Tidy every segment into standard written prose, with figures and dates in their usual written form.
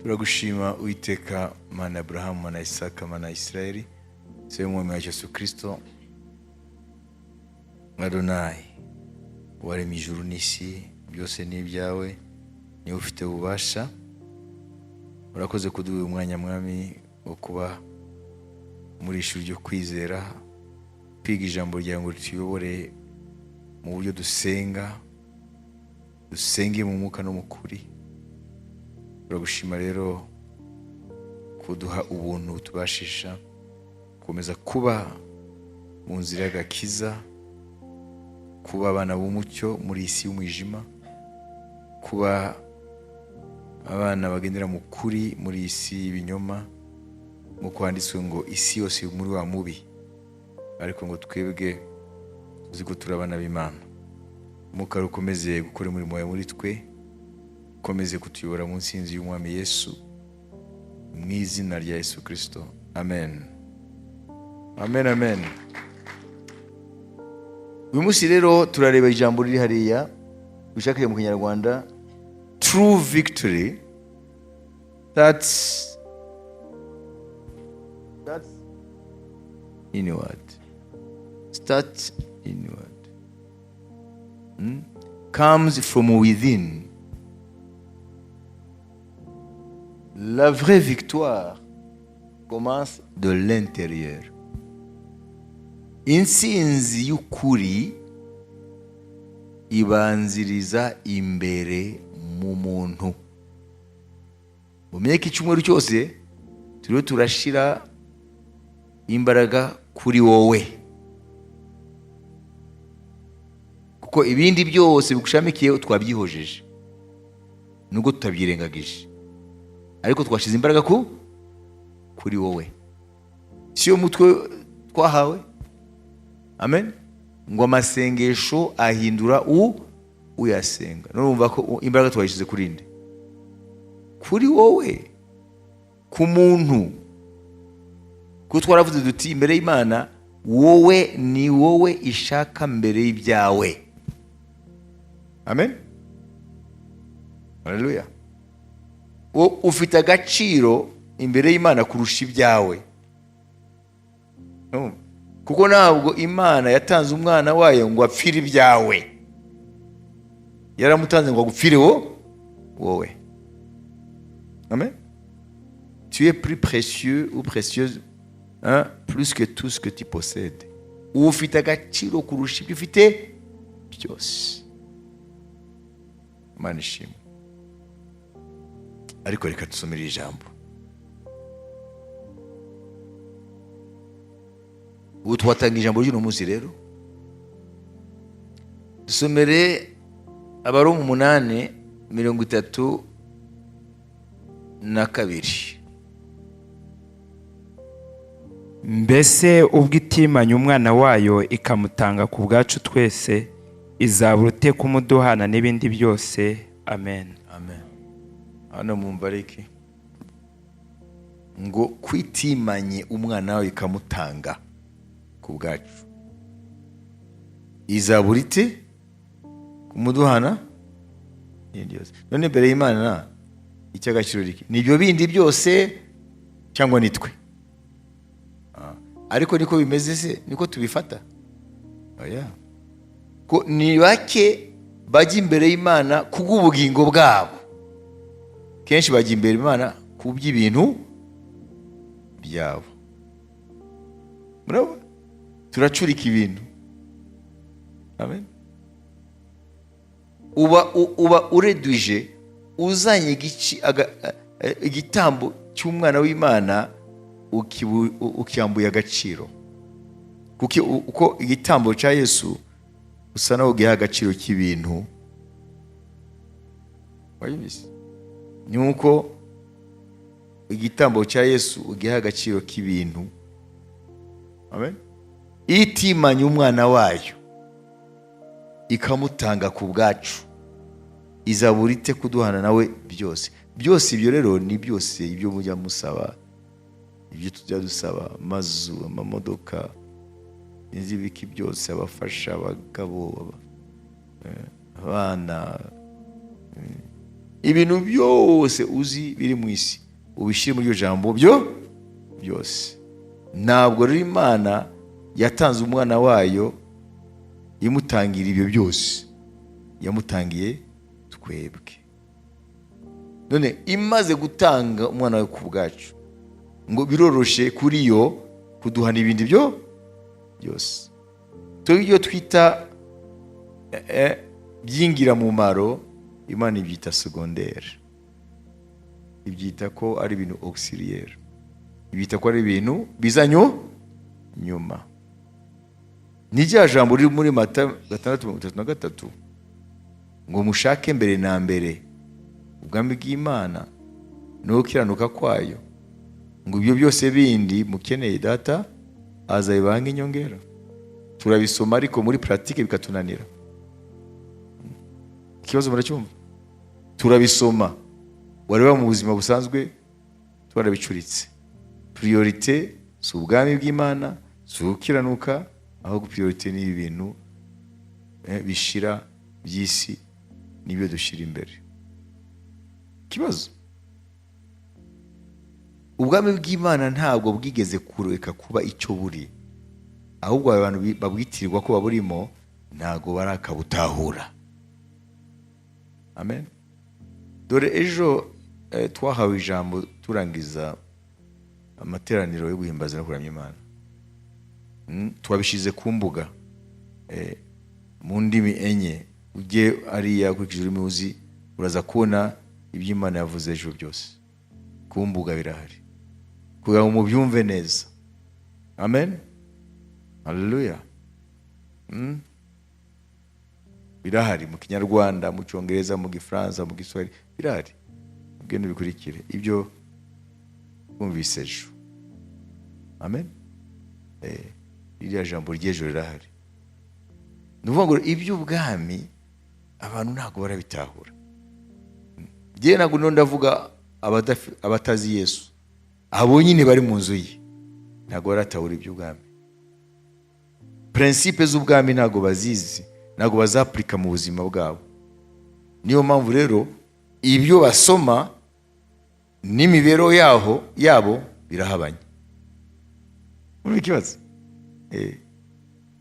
Turagushima Uwiteka Mana Abrahamu, Mana Isaka, Mana Isirayeli, Se w'Umwami wa Yesu Kristo, Adonai, waremye ijuru n'isi, byose ni ibyawe, niwe ufite ububasha. Urakoze kuduha uyu mwanya Mwami wo kuba muri ishuri ryo kwizera, kwiga ijambo ryawe ngo rituyobore mu buryo dusenga, dusenge mu mwuka no mu kuri. Turagushima rero kuduha ubuntu tubashisha gukomeza kuba mu nzira y'agakiza, kuba abana b'umucyo muri isi y'umwijima, kuba abana bagendera mu kuri muri isi y'ibinyoma, nk'uko handitswe ngo isi yose muri wa mubi, ariko ngo twebwe tuzi ko turi abana b'Imana. Umwuka ukomeze gukora umurimo wawe muri twe, ukomeze kutuyobora mu nsinzi y'Umwami Yesu, mu izina rya Yesu Kristo, amen. Amen, amen. Uyu munsi rero turareba ijambo riri hariya ushakire mu Kinyarwanda, true victory that's inward, start inward, comes from within. La vraie victoire commence de l'intérieur. Intsinzi y'ukuri ibanziriza imbere mu muntu. Mumenye ko icyumweru cyose turiho turashira imbaraga kuri wowe, kuko ibindi byose bigushamikiye twabyihojeje nubwo tutabyirengagije, ariko twashize imbaraga kuri wowe. Si yo mutwe twahawe. Amen. Ngo amasengesho ahindura uyasenga. Nurumva ko imbaraga twayishize kuri nde? Kuri wowe, ku muntu. Kuko twaravuze duti imbere y'Imana wowe ni wowe ishaka mbere y'ibyawe. Amen. Haleluya. Ufite agaciro imbere y'Imana kurusha ibyawe. Kuko ntabwo Imana yatanze umwana wayo ngo apfire ibyawe, yaramutanze ngo agupfire wowe. Amen. Tu es plus précieux ou précieuse, hein, plus que tout ce que tu possèdes. Ufite agaciro kurusha ibyo ufite byose. Imana ishimwe. Ariko reka dusomere ijambo. Ubu twatanga ijambo ry'uno munsi rero. Dusomere Abaroma 8:32. Mbese ubwo itimanye umwana wayo ikamutanga ku bwacu twese, izabura ute kumuduhana n'ibindi byose? Amen. Amen. Hano mumbareke ngo kwitimanye umwana wayo ikamutanga ku bwacu, izabura ite kumuduhana n'ibindi byose? None imbere y'Imana icy'agaciro ni ibyo bindi byose cyangwa nitwe? Ariko niko bimeze se? Niko tubifata? Oya. Ko ni bake bajya imbere y'Imana kubw'ubugingo bwabo. Kenshi bajya imbere y'Imana kubw'ibintu byabo. Murabona? Turacurika ibintu. Amen. Uba ureduje, uzanye igitambo cy'umwana w'Imana, ukyambuye agaciro. Kuko uko igitambo cya Yesu usa naho ugiha agaciro k'ibintu. Wayumvise? Ni uko igitambo cya Yesu ugiha agaciro k'ibintu. Amen. Itimanye umwana wayo ikamutanga ku bwacu, izabura ite kuduhana nawe byose? Byose ibyo rero ni byose ibyo mujya musaba, ibyo tujya dusaba, amazu, amamodoka, inzibiki byose, abafasha, abagabo, abana, Ibintu byose uzi biri mu isi, ubishyire muri iryo jambo byo byose. Ntabwo rero Imana yatanze umwana wayo imutangira ibyo byose, yamutangiye twebwe. None imaze gutanga umwana wayo ku bwacu, ngo biroroshe kuri yo kuduha n'ibindi byo byose. Twebwe ibyo twita by'ingiramumaro, Imana ibyita secondaire, ibyita ko ari ibintu auxiliaire, ibyita ko ari ibintu bizanyo nyuma. Ni rya jambo riri muri Mata 6:33 ngo mushake mbere na mbere ubwami bw'Imana no gukiranuka kwayo, ngo ibyo byose bindi mukeneye Data azabibaha nk'inyongera. Turabisoma ariko muri pratique bikatunanira. Ikibazo muracyumva? Turabisoma, wareba mu buzima busanzwe twarabicuritse. Priorité si ubwami bw'Imana, si ugukiranuka, ahubwo priorité ni ibintu bishira by'isi, nibyo dushyira imbere. Ikibazo, ubwami bw'Imana ntabwo bwigeze kureka kuba icyo buri, ahubwo abantu babwitirirwa ko baburimo ntabwo barakabutahura. Amen. Dore ejo twahawe ijambo turangiza amateraniro yo guhimbaza no kuramya Imana. Twabishyize ku mbuga mu ndimi enye. Ujye ariya ukurikije ururimi uzi, uraza kubona ibyo Imana yavuze ejo byose ku mbuga birahari, kugira ngo mubyumve neza. Amen, haleluya. Birahari mu Kinyarwanda, mu Cyongereza, mu Gifaransa, mu Giswahili, birahari. Ugende bikurikire ibyo wumvise ejo. Amen. Ririya jambo ry'ejo rirahari. Ni ukuvuga ngo iby'ubwami abantu ntabwo barabitahura. Njyewe ntabwo ndimo ndavuga abatazi Yesu, abo nyine bari mu nzu ye ntabwo baratahura iby'ubwami. Principe z'ubwami ntabwo bazizi, ntabwo bazapurika mu buzima bwabo. Niyo mpamvu rero ibyo basoma n'imibereho yaho yabo birahabanye. Muri ikibazo,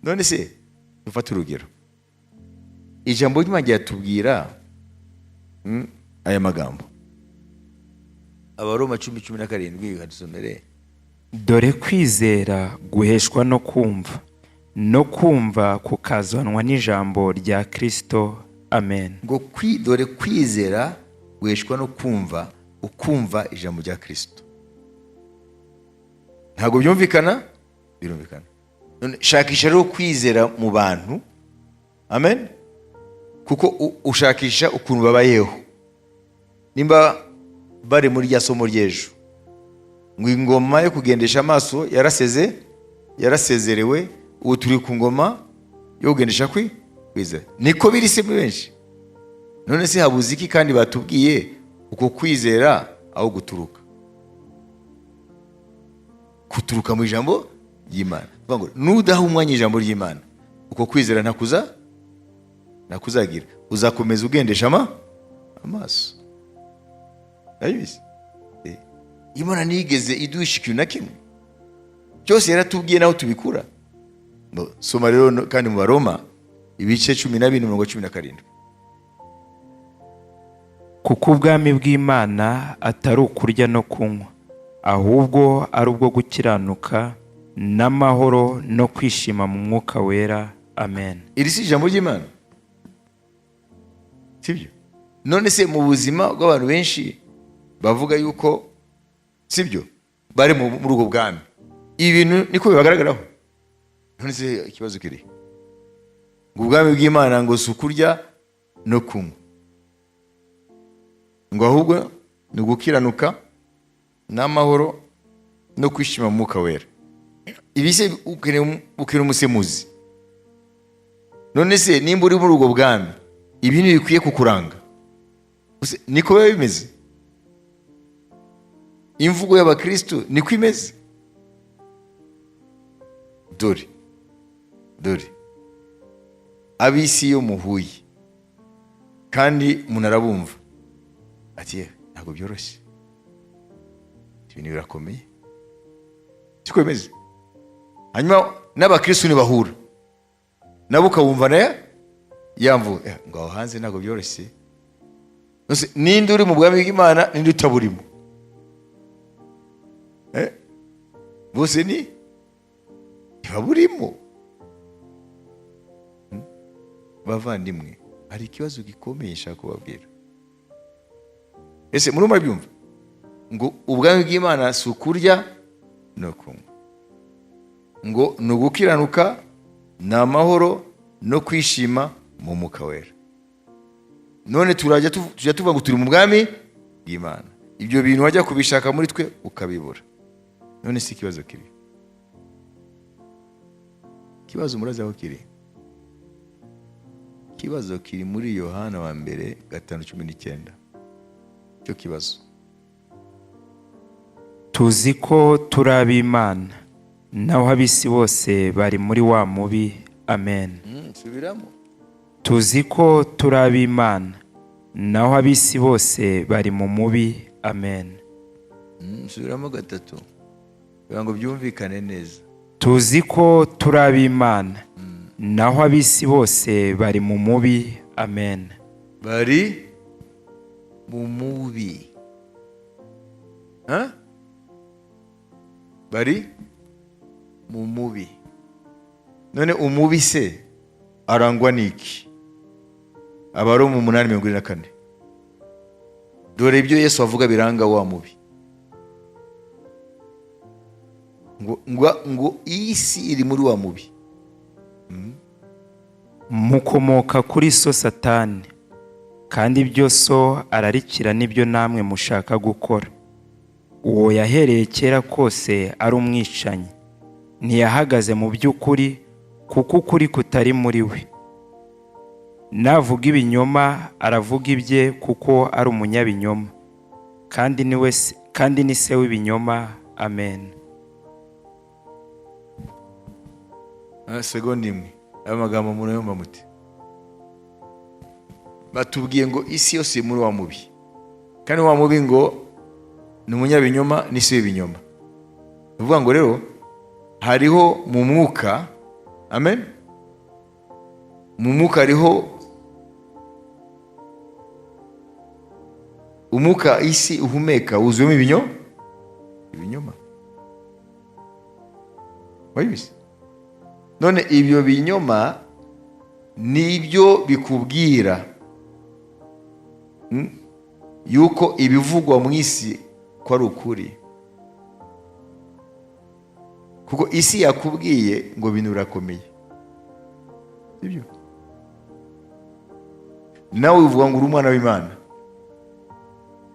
none se dufate urugero, ijambo ry'Imana ryatubwira aya magambo, Abaroma 10:17, hadusomere. Dore kwizera guheshwa no kumva, no kumva kukazanwa n'ijambo rya Kristo. Amen. Ngo dore kwizera guheshwa no kumva, ukumva ijambo rya Kristo. Ntabwo byumvikana? Birumvikana. None shakisha rero kwizera mu bantu. Amen. Kuko ushakisha ukuntu babayeho, nimba bari muri rya somo ry'ejo ngo ingoma yo kugendesha amaso yaraseze, yarasezerewe, ubu turi ku ngoma yo kugendesha kwizera. Niko biri se muri benshi? None se habuze iki kandi batubwiye uko kwizera aho guturuka? Kuturuka mu ijambo ry'Imana. Kuvuga ngo nudaha umwanya ijambo ry'Imana, uko kwizera ntakuzagira, uzakomeza ugendesha amaso. Urabizi? Imana ntiyigeze iduhisha ikintu na kimwe, byose yaratubwiye naho tubikura. Soma rero kandi mu Baroma ibice 14 umurongo 17. Kuko ubwami bw'Imana atari ukurya no kunywa, ahubwo ari ubwo gukiranuka n'amahoro no kwishima mu Mwuka Wera. Amen. Iri si ijambo ry'Imana, sibyo? None se mu buzima bw'abantu benshi bavuga yuko, sibyo, bari muri ubwo bwami, ibi bintu niko bibagaragaraho? None se ikibazo kiri ngo ubwami bw'Imana ngo si ukurya no kunywa, ngo ahubwo ni ugukiranuka n'amahoro no kwishima mu Mwuka Wera. Ibi se ukeneye umusemuzi? None se nimba uri muri ubwo bwami, ibi ntibikwiye kukuranga? Niko biba bimeze? Imvugo y'abakristo niko imeze? Dore, dore ab'isi iyo muhuye kandi umuntu arabumva. Ati: "Yewe, ntabwo byoroshye, ibintu birakomeye." Siko bimeze? Hanyuma n'abakristu ntibahura nabo, ukabumva nayo yamvuga ngo aho hanze ntabwo byoroshye. None ninde uri mu bwami bw'Imana, ninde utaburimo? Bose ni ntibaburimo. Bavandimwe, hari ikibazo gikomeye nshaka kubabwira. Ese muri murabyumva ngo ubwami bw'Imana si ukurya no kunywa, ngo ni ugukiranuka, ni amahoro no kwishima mu Mwuka Wera? None turajya tujya tuvuga ngo turi mu bwami bw'Imana, ibyo bintu wajya kubishaka muri twe ukabibura. None si ikibazo kiri? Ikibazo murazi aho kiri? Ikibazo kiri muri Yohana wa mbere 5:19. Cyo kibazo. Tuzi ko turi ab'Imana, naho ab'isi bose bari muri wa mubi. Amen. Subiramo. Tuzi ko turi ab'Imana, naho ab'isi bose bari mu mubi. Amen. Subiramo gatatu kugira ngo byumvikane neza. Tuzi ko turi ab'Imana, naho ab'isi bose bari mu mubi. Amen. Bari mu mubi. Ha? Bari mu mubi. None umubi se arangwa n'iki? Abaroma 8:44. Dore ibyo Yesu avuga biranga wa mubi, ngo iyi si iri muri wa mubi. Mukomoka kuri so Satani, kandi ibyo so ararikira nibyo namwe mushaka gukora. Uwo yahereye kera kose ari umwicanyi, ntiyahagaze mu by'ukuri, kuko ukuri kutari muri we. Navuga ibinyoma, aravuga ibye, kuko ari umunyabinyoma, kandi ni se w'ibinyoma. Amen. Segonda imwe. Aya magambo murayumva muti? Batubwiye ngo isi yose iri muri wa mubi, kandi wa mubi ngo ni umunyabinyoma n'isi y'ibinyoma. Ni ukuvuga ngo rero hariho mu mwuka, amen, mu mwuka hariho umwuka isi uhumeka wuzuyemo ibinyoma. Wabizi? None ibyo binyoma nibyo bikubwira yuko ibivugwa mu isi ko ari ukuri, kuko isi yakubwiye ngo ibintu birakomeye, sibyo? Nawe uvuga ngo uri umwana w'Imana,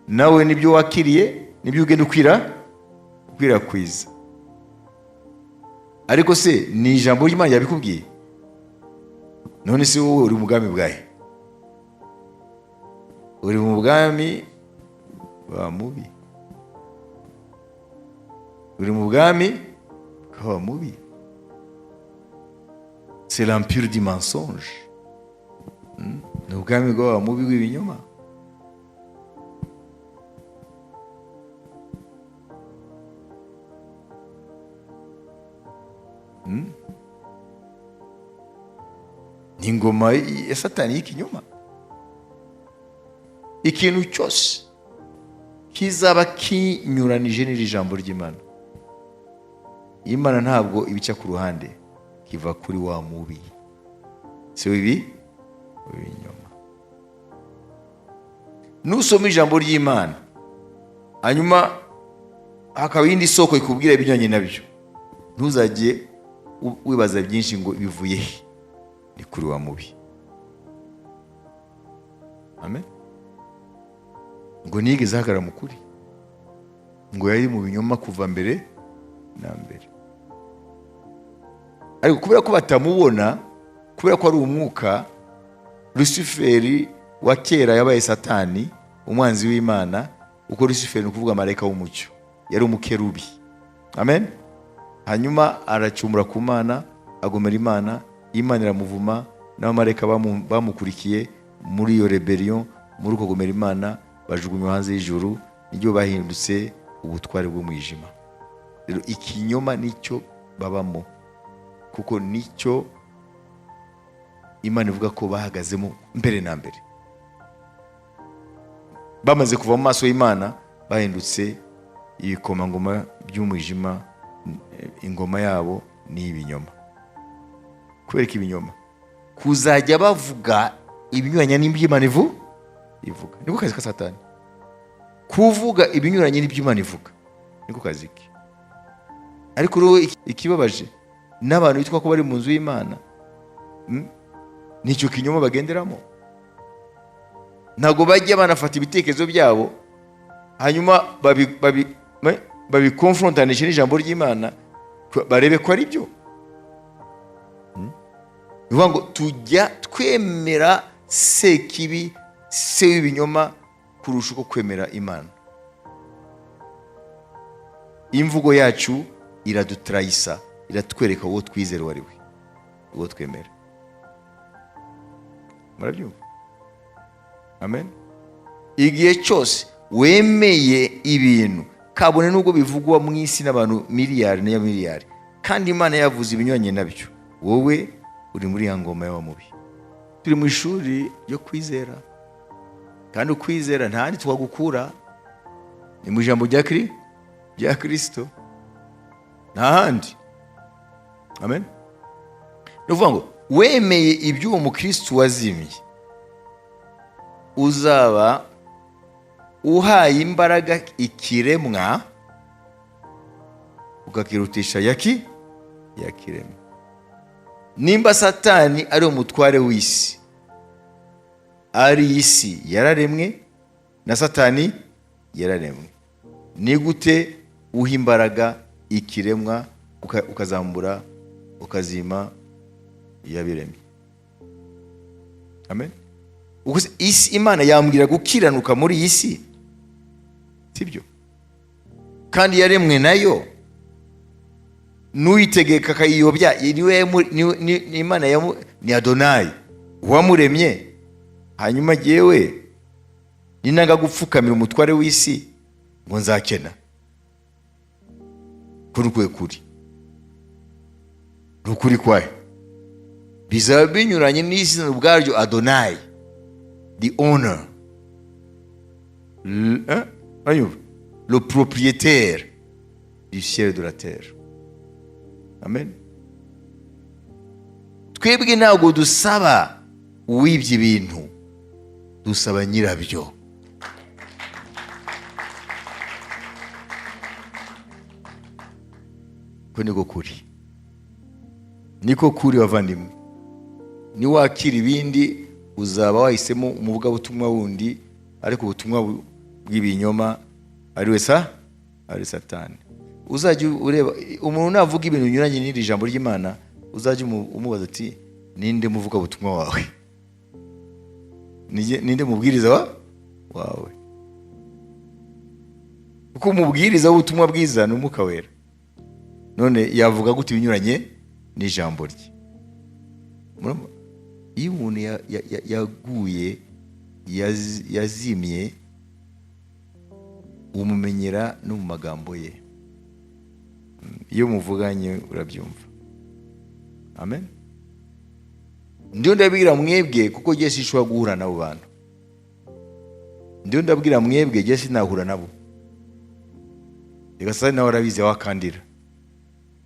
nawe nibyo wakiriye, nibyo ugenda ukwirakwiza. Ariko se ni ijambo ry'Imana yabikubwiye? None se wowe uri mu bwami bwahe? Uri mu bwami bwa mubi, uri mu bwami bwa mubi. C'est l'empire du mensonge. Ni ubwami bwa mubi w'ibinyoma. Ni ingoma ya Satani y'ikinyoma. Ikintu cyose kizaba kinyuranije n'iri jambo ry'Imana, Imana ntabwo ibica ku ruhande, kiva kuri wa mubi, si ibi ibinyoma. Nusoma ijambo ry'Imana hanyuma hakaba iyindi soko ikubwira ibinyuranye nabyo, ntuzajye wibaza byinshi ngo bivuye he, ni kuri wa mubi. Amen. Ngo ntiyigeze ahagarara mu kuri, ngo yari mu binyoma kuva mbere na mbere. Ariko kubera ko batamubona, kubera ko ari umwuka, Luciferi wa kera yabaye Satani, umwanzi w'Imana. Uko Luciferi ni ukuvuga marayika w'umucyo, yari umukerubi. Amen. Hanyuma aracumura ku Mana, agomera Imana, Imana iramuvuma, n'abamarayika bamukurikiye muri iyo rebellion, muri uko gomera Imana, Bajugunywa hanze y'ijuru, niryo bahindutse ubutware bw'umwijima. Rero ikinyoma nicyo babamo, kuko nicyo Imana ivuga ko bahagazemo mbere na mbere. Bamaze kuva mu maso y'Imana, bahindutse ibikomangoma by'umwijima. Ingoma yabo ni ibinyoma. Kubereka ibinyoma, kuzajya bavuga ibinyuranye n'iby'Imana ivuga, niko kazi ka Satani. Kuvuga ibinyuranye n'iby'Imana ivuga niko kazi ke. Ariko rero ikibabaje, n'abantu bitwa ko bari mu nzu y'Imana, nicyo kinyoma bagenderamo. Ntabwo bajya banafata ibitekerezo byabo hanyuma babikonfrontanishe n'ijambo ry'Imana, barebe ko ari byo. Ni ukuvuga ngo tujya twemera sekibi, se w'ibinyoma, kurusha uko kwemera Imana. Imvugo yacu iradutrayisa, iratwereka uwo twizera uwo ari we, uwo twemera. Murabyumva? Amen. Igihe cyose wemeye ibintu, kabone nubwo bivugwa mu isi n'abantu miliyari na miliyari, kandi Imana yavuze ibinyuranye nabyo, wowe uri muri ya ngoma y'abamubi. Turi mu ishuri ryo kwizera, kandi ukwizera nta handi twagukura, ni mu ijambo rya Kristo, nta handi. Amen. Ni ukuvuga ngo wemeye iby'uwo mukristo wazimiye, uzaba uhaye imbaraga ikiremwa, ukakirutisha yakiremwa. Nimba Satani ari umutware w'isi, ari isi yararemwe na Satani yararemwe, ni gute uha imbaraga ikiremwa ukazambura ukazima iyabiremye? Amen. Ubwo se isi Imana yambwira gukiranuka muri iyi si, sibyo? Kandi yaremwe nayo, n'uyitegeka akayiyobya niwe ni Imana ni Adonayi uwamuremye. Hanyuma jyewe ninanga gupfukamira umutware w'isi ngo nzakena, kuri ukwe kuri ni ukuri kwayo bizaba binyuranye n'izina ubwaryo Adonayi, the owner, hein? Uranyumva? Le propriétaire du ciel et de la terre. Amen. Twebwe ntabwo dusaba uwibye ibintu, dusaba nyirabyo. Ko niko kuri, niko kuri bavandimwe. Niwakira ibindi uzaba wahisemo umuvugabutumwa wundi, ariko ubutumwa bw'ibinyoma ari we ari Satani. Uzajya ureba umuntu navuga ibintu binyuranye n'iri jambo ry'Imana, uzajya umubaza ati ninde muvugabutumwa wawe? Ninde mubwiriza wawe? Kuko umubwiriza w'ubutumwa bwiza ni Umwuka Wera. None yavuga gute ibinyuranye n'ijambo rye? Murumva? Iyo umuntu yaguye, yazimye, umumenyera no mu magambo ye. Iyo muvuganye urabyumva. Amen. Ndiyo ndabwira mwebwe, kuko jye sinshobora guhura n'abo bantu. Ndiyo ndabwira mwebwe, jye sinahura nabo. Reka sasa nawe arabizi aho akandira.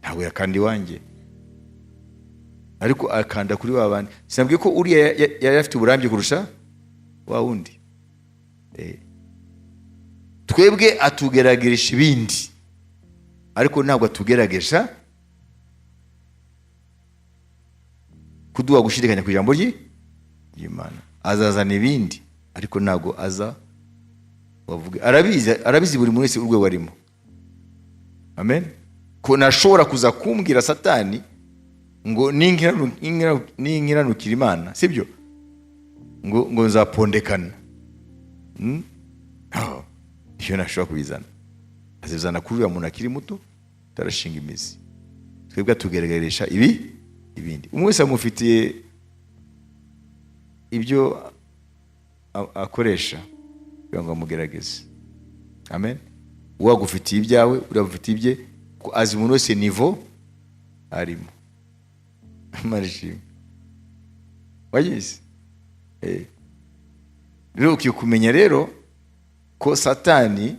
Ntabwo yakanda iwanjye, ariko akanda kuri wa bandi. Sinabwiye ko uriya yari afite uburambe kurusha wa wundi. Twebwe atugerageresha ibindi, ariko ntabwo atugerageresha kuduha gushidikanya ku ijambo ry'Imana. Azazana ibindi, ariko ntabwo aza wavuge. Arabizi, arabizi buri muntu wese urwego arimo. Amen. Ko nashobora kuza kumbwira Satani ngo ninkiranukira Imana, sibyo? Ngo nzapondekana. Oh, iyo nashobora kubizana. Azizana kuri uriya muntu akiri muto, utarashinga imizi. Twebwe atugaragarisha ibindi. Umwe wese amufitiye ibyo akoresha. Kugira ngo amugerageze. Amen. Uwagufitiye ibyawe, uriya ibye, ko azi umuntu wese niveau arimo. Imana ishimwe. Wagize rero ukwiye kumenya rero ko Satani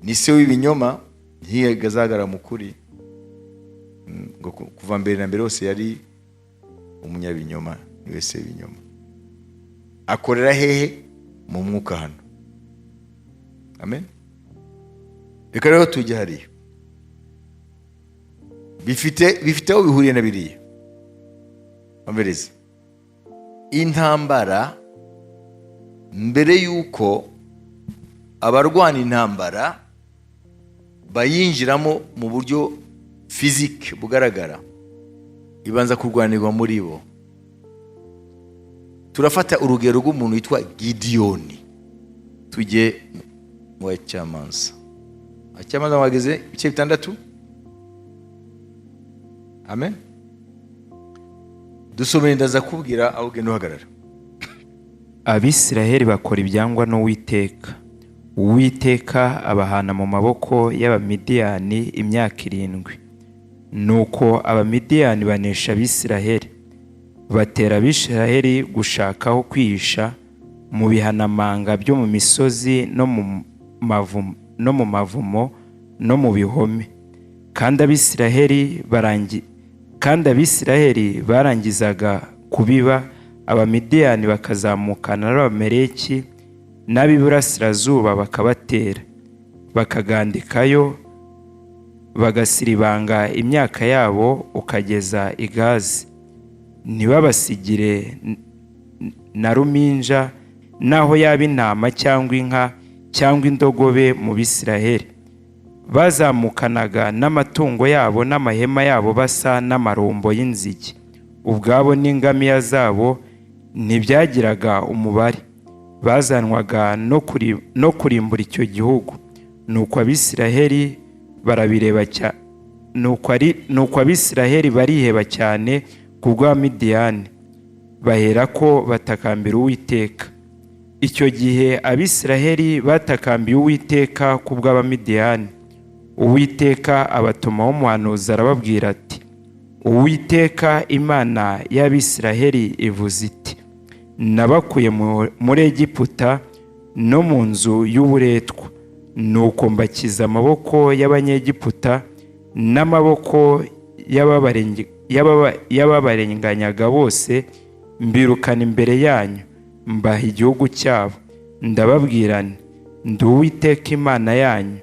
ni se w'ibinyoma, ntiyagazagara mu kuri. Ngo kuva mbere na mbere hose yari umunyabinyoma, niwe se w'ibinyoma. Akorera hehe? Mu mwuka hano. Amen. Reka rero tujye hariya, bifite aho bihuriye na biriya. Ambereza intambara, mbere y'uko abarwana intambara bayinjiramo mu buryo physique bugaragara, ibanza kurwanirwa muri bo. Turafata urugero rw'umuntu witwa Gidiyoni. Tujye mu Bacamanza. Abacamanza bageze ibice 6. Amen. Dusomere, ndaza kubwira aho ugenda uhagarara. Abisiraheli bakora ibyangwa n'Uwiteka, Uwiteka abahana mu maboko y'Abamidiyani imyaka 7. Nuko Abamidiyani banesha Abisiraheli, batera Abisiraheli gushaka aho kwihisha mu bihanamanga byo mu misozi no mu mavumo no mu bihome. Kandi Abisiraheli barangizaga kubiba, Abamidiyani bakazamukana n'Abameleki n'ab'iburasirazuba, bakabatera, bakagandikayo, bagasiribanga imyaka yabo ukageza i Gazi, ntibabasigire na ruminja, naho yaba intama cyangwa inka cyangwa indogobe. Mu Bisiraheli bazamukanaga n'amatungo yabo n'amahema yabo basa n'amarumbo y'inzige, ubwabo n'ingamiya zabo ntibyagiraga umubare, bazanwaga no kurimbura icyo gihugu. Nuko Abisiraheli barabireba cyane, nuko Abisiraheli bariheba cyane ku bw'Abamidiyani, baherako batakambira Uwiteka. Icyo gihe Abisiraheli batakambiye Uwiteka ku bw'Abamidiyani, Uwiteka abatumaho umuhanuzi, arababwira ati: "Uwiteka Imana y'Abisiraheli ivuze iti: Nabakuye muri Egiputa no mu nzu y'uburetwa, nuko mbakiza amaboko y'Abanyegiputa n'amaboko y'ababarenganyaga bose, mbirukana imbere yanyu, mbaha igihugu cyabo. Ndababwira nti: Ndi Uwiteka Imana yanyu,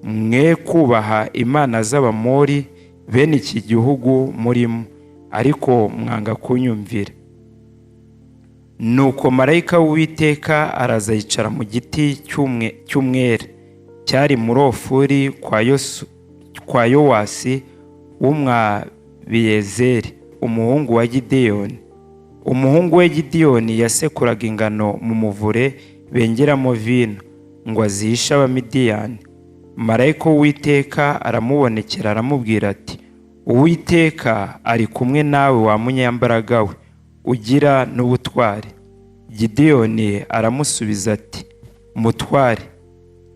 mwe kubaha imana z'Abamori bene iki gihugu murimo, ariko mwanga kunyumvira." Nuko marayika w'Uwiteka araza yicara mu giti cy'umwera cyari muri Ofuri kwa Yowasi w'Umwabiyezeri, umuhungu wa Gideyoni. Umuhungu we Gideyoni yasekuraga ingano mu muvure bengeramo vino ngo azihishe Abamidiyani. Marayika w'Uwiteka aramubonekera, aramubwira ati: "Uwiteka ari kumwe nawe, wa munyambaraga we ugira n'ubutwari." Gideyoni aramusubiza ati: "Mutware,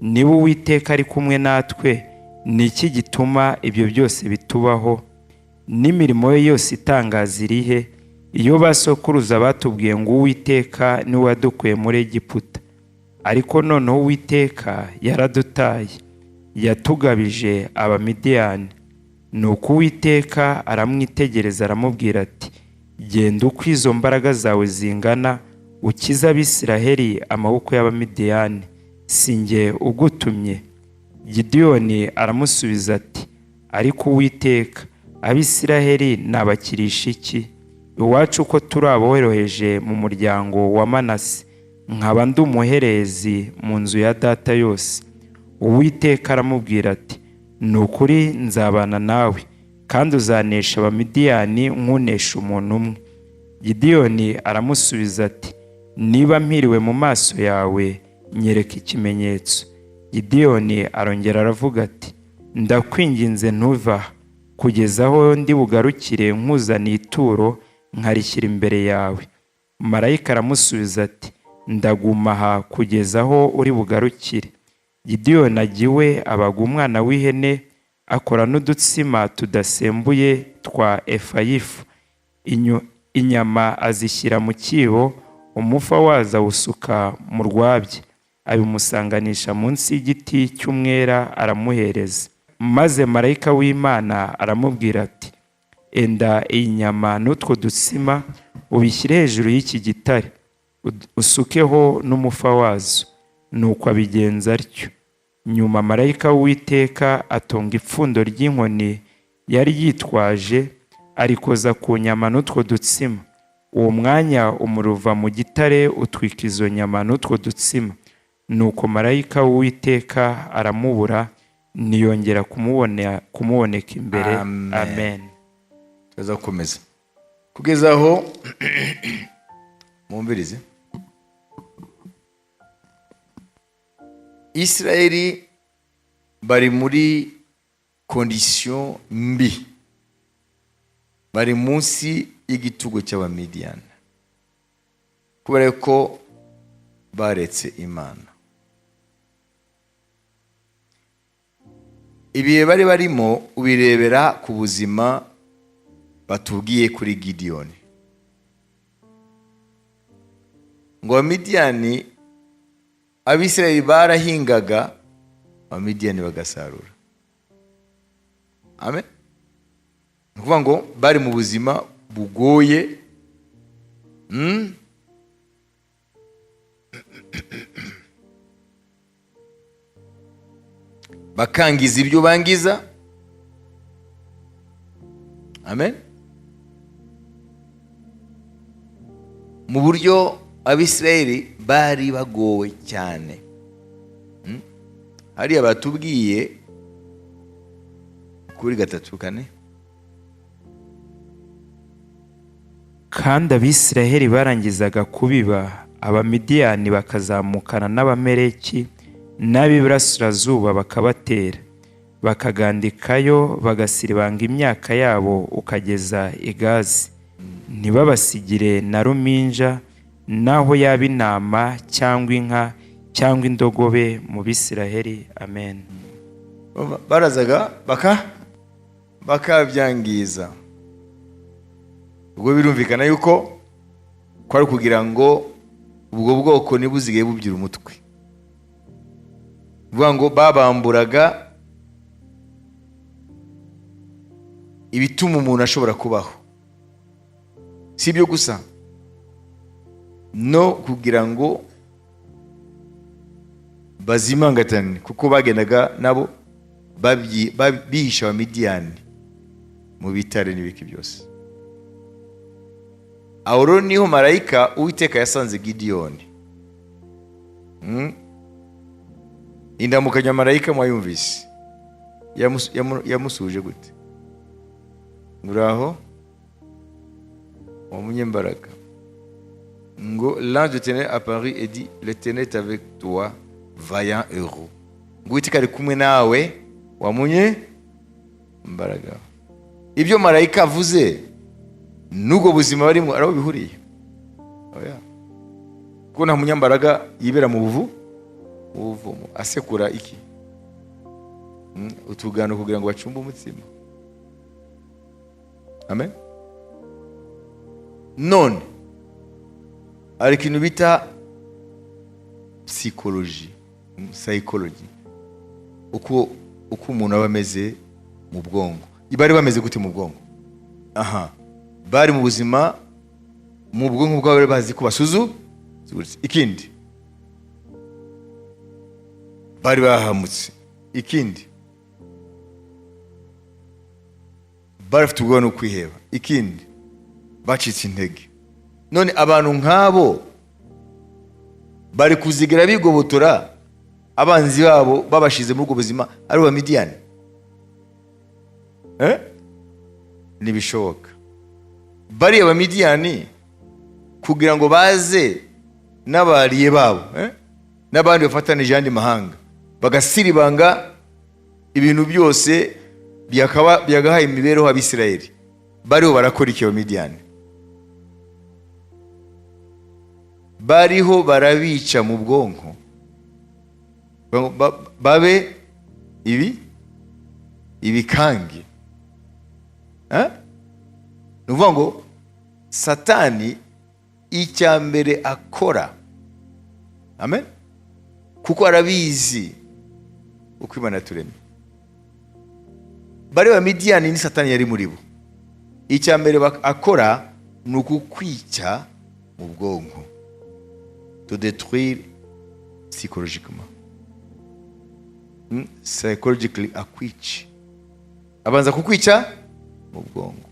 niba Uwiteka ari kumwe natwe, ni iki gituma ibyo byose bitubaho? N'imirimo ye yose itangaza irihe, iyo ba sokuruza batubwiye ngo: 'Uwiteka niwe wadukuye muri Egiputa'? Ariko noneho Uwiteka yaradutaye, yatugabije Abamidiyani." Nuko Uwiteka aramwitegereza, aramubwira ati: "Genda uko izo mbaraga zawe zingana, ukize Abisiraheli amaboko y'Abamidiyani. Si jye ugutumye?" Gideyoni aramusubiza ati: "Ariko Uwiteka, Abisiraheli nabakirisha iki? Iwacu ko turi aboroheje mu muryango wa Manase, nkaba ndi umuherezi mu nzu ya data yose." Uwiteka aramubwira ati: "Ni ukuri nzabana nawe, kandi uzanesha Abamidiyani nk'unesha umuntu umwe." Gideyoni aramusubiza ati: "Niba mpiriwe mu maso yawe, nyereka ikimenyetso." Gideyoni arongera aravuga ati: "Ndakwinginze, ntuve aha kugeza aho ndi bugarukire nkuzaniye ituro nkarishyira imbere yawe." Marayika aramusubiza ati: Ndaguma aha kugeza aho uri bugarukire." Gideyoni ajya iwe, abaga umwana w'ihene, akora n'udutsima tudasembuye twa efa y'ifu. Inyama azishyira mu cyibo, umufa wazo awusuka mu rwabya, abimusanganisha munsi y'igiti cy'umwera, aramuhereza. Maze marayika w'Imana aramubwira ati: "Enda iyi nyama n'utwo dutsima, ubishyire hejuru y'iki gitare, usukeho n'umufa wazo." Nuko abigenza atyo. Nyuma marayika w'Uwiteka atunga ipfundo ry'inkoni yari yitwaje, arikoza ku nyama n'utwo dutsima. Uwo mwanya umuriro uva mu gitare, utwika izo nyama n'utwo dutsima. Nuko marayika w'Uwiteka aramubura, ntiyongera kumuboneka imbere. Amen. Amen. Tuza gukomeza kugeza aho mwumvirize. Isirayeli bari muri condition mbi, bari munsi y'igitugu cy'Abamidiyani kubera ko baretse Imana. Ibihe bari barimo ubirebera ku buzima batubwiye kuri Gidiyoni. Ngo Abamidiyani, Abisirayeli barahingaga, Abamidiyani bagasarura. Amen. Ni ukuvuga ngo bari mu buzima bugoye. Bakangiza ibyo bangiza. Amen. Mu buryo Abisirayeli bari bagowe cyane. Hariya batubwiye kuri 3:4. Kandi Abisirayeli barangizaga kubiba, Abamidiyani bakazamukana n'Abameleki n'ab'iburasirazuba bakabatera, bakagandikayo, bagasiribanga imyaka yabo ukageza i Gazi, ntibabasigire na ruminja, naho yaba intama cyangwa inka cyangwa indogobe mu Bisiraheli. Amen. Barazaga bakabyangiza. Ubwo birumvikana yuko kwari kugira ngo ubwo bwoko ntibuzige bubyira umutwe. Bivuga ngo babamburaga ibituma umuntu ashobora kubaho. Si ibyo gusa, no kugira ngo bazimangatane, kuko bagendaga nabo bihisha Abamidiyani mu bitare n'ibiki byose. Aho rero niho marayika Uwiteka yasanze Gidiyoni. Indamukanya marayika mwayumvise. Yamusuje gute? Muraho wa munyembaraga. Ngo l'ange de l'Éternel apparut et dit, l'Éternel est avec toi, vaillant héros. Ngo Uwiteka ari kumwe nawe wa munyembaraga. Ibyo marayika avuze n'ubwo buzima barimo araho bihuriye. Oya. Kuko nta munyambaraga yibera mu buvumo asekura iki? Utugano kugira ngo bacumbe umutsima. Amen. None hari ikintu bita psychology, psychology. Uko umuntu aba ameze mu bwonko. Bari bameze gute mu bwonko? Aha. Bari mu buzima mu bwonko bwabo bari bazi ko basuzuguritse. Ikindi bari bahamutse. Ikindi bari bafite ubwoba no kwiheba. Ikindi bacitse intege. None abantu nk'abo bari kuzigera bigobotora abanzi babo babashize muri ubwo buzima ari Abamidiyani? Ntibishoboka. Bariya Abamidiyani kugira ngo baze n'abariye babo, n'abandi bafatanije andi mahanga, bagasiribanga ibintu byose byagahaye imiberehoabisirayeli. Bariho barakora iki Abamidiyani? Bariho barabica mu bwonko. Babe ibi ibikange. Eh? Ni ukuvuga ngo Satani icya mbere akora, amen, kuko arabizi uko Imana yaturemye. Bari Bamidiyani, ni Satani yari muri bo. Icya mbere akora ni ukukwica mu bwonko, to détruire psychologiquement. Psychologically akwica, abanza kukwica mu bwonko.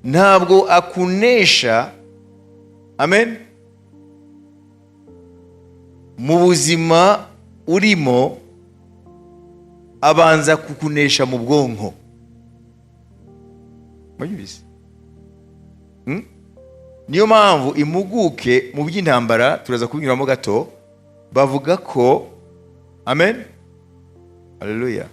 Ntabwo akunesha, amen, mu buzima urimo, abanza kukunesha mu bwonko. Murabizi? Niyo mpamvu impuguke mu by'intambara, turaza kubinyuramo gato, bavuga ko, amen, haleluya,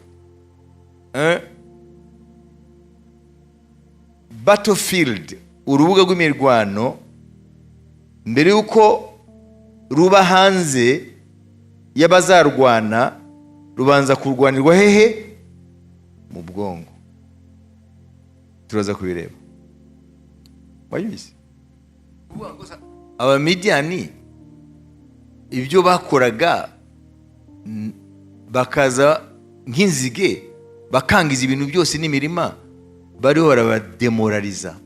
battlefield, urubuga rw'imirwano, mbere y'uko ruba hanze y'abazarwana, rubanza kurwanirwa hehe? Mu bwonko. Turaza kubireba. Wabizi, Abamidiyani ibyo bakoraga, bakaza nk'inzige bakangiza ibintu byose n'imirima, bariho barabademoraliza,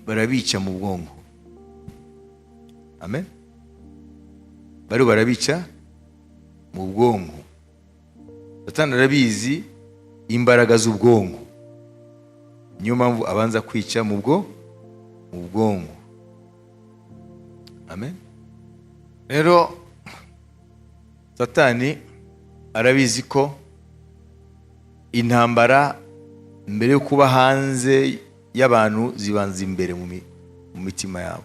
barabica mu bwonko. Amen. Bariho barabica mu bwonko. Satani arabizi imbaraga z'ubwonko, niyo mpamvu abanza kwica mu bwonko. Amen. Rero Satani arabizi ko intambara mbere yo kuba hanze y'abantu zibanza imbere mu mitima yabo,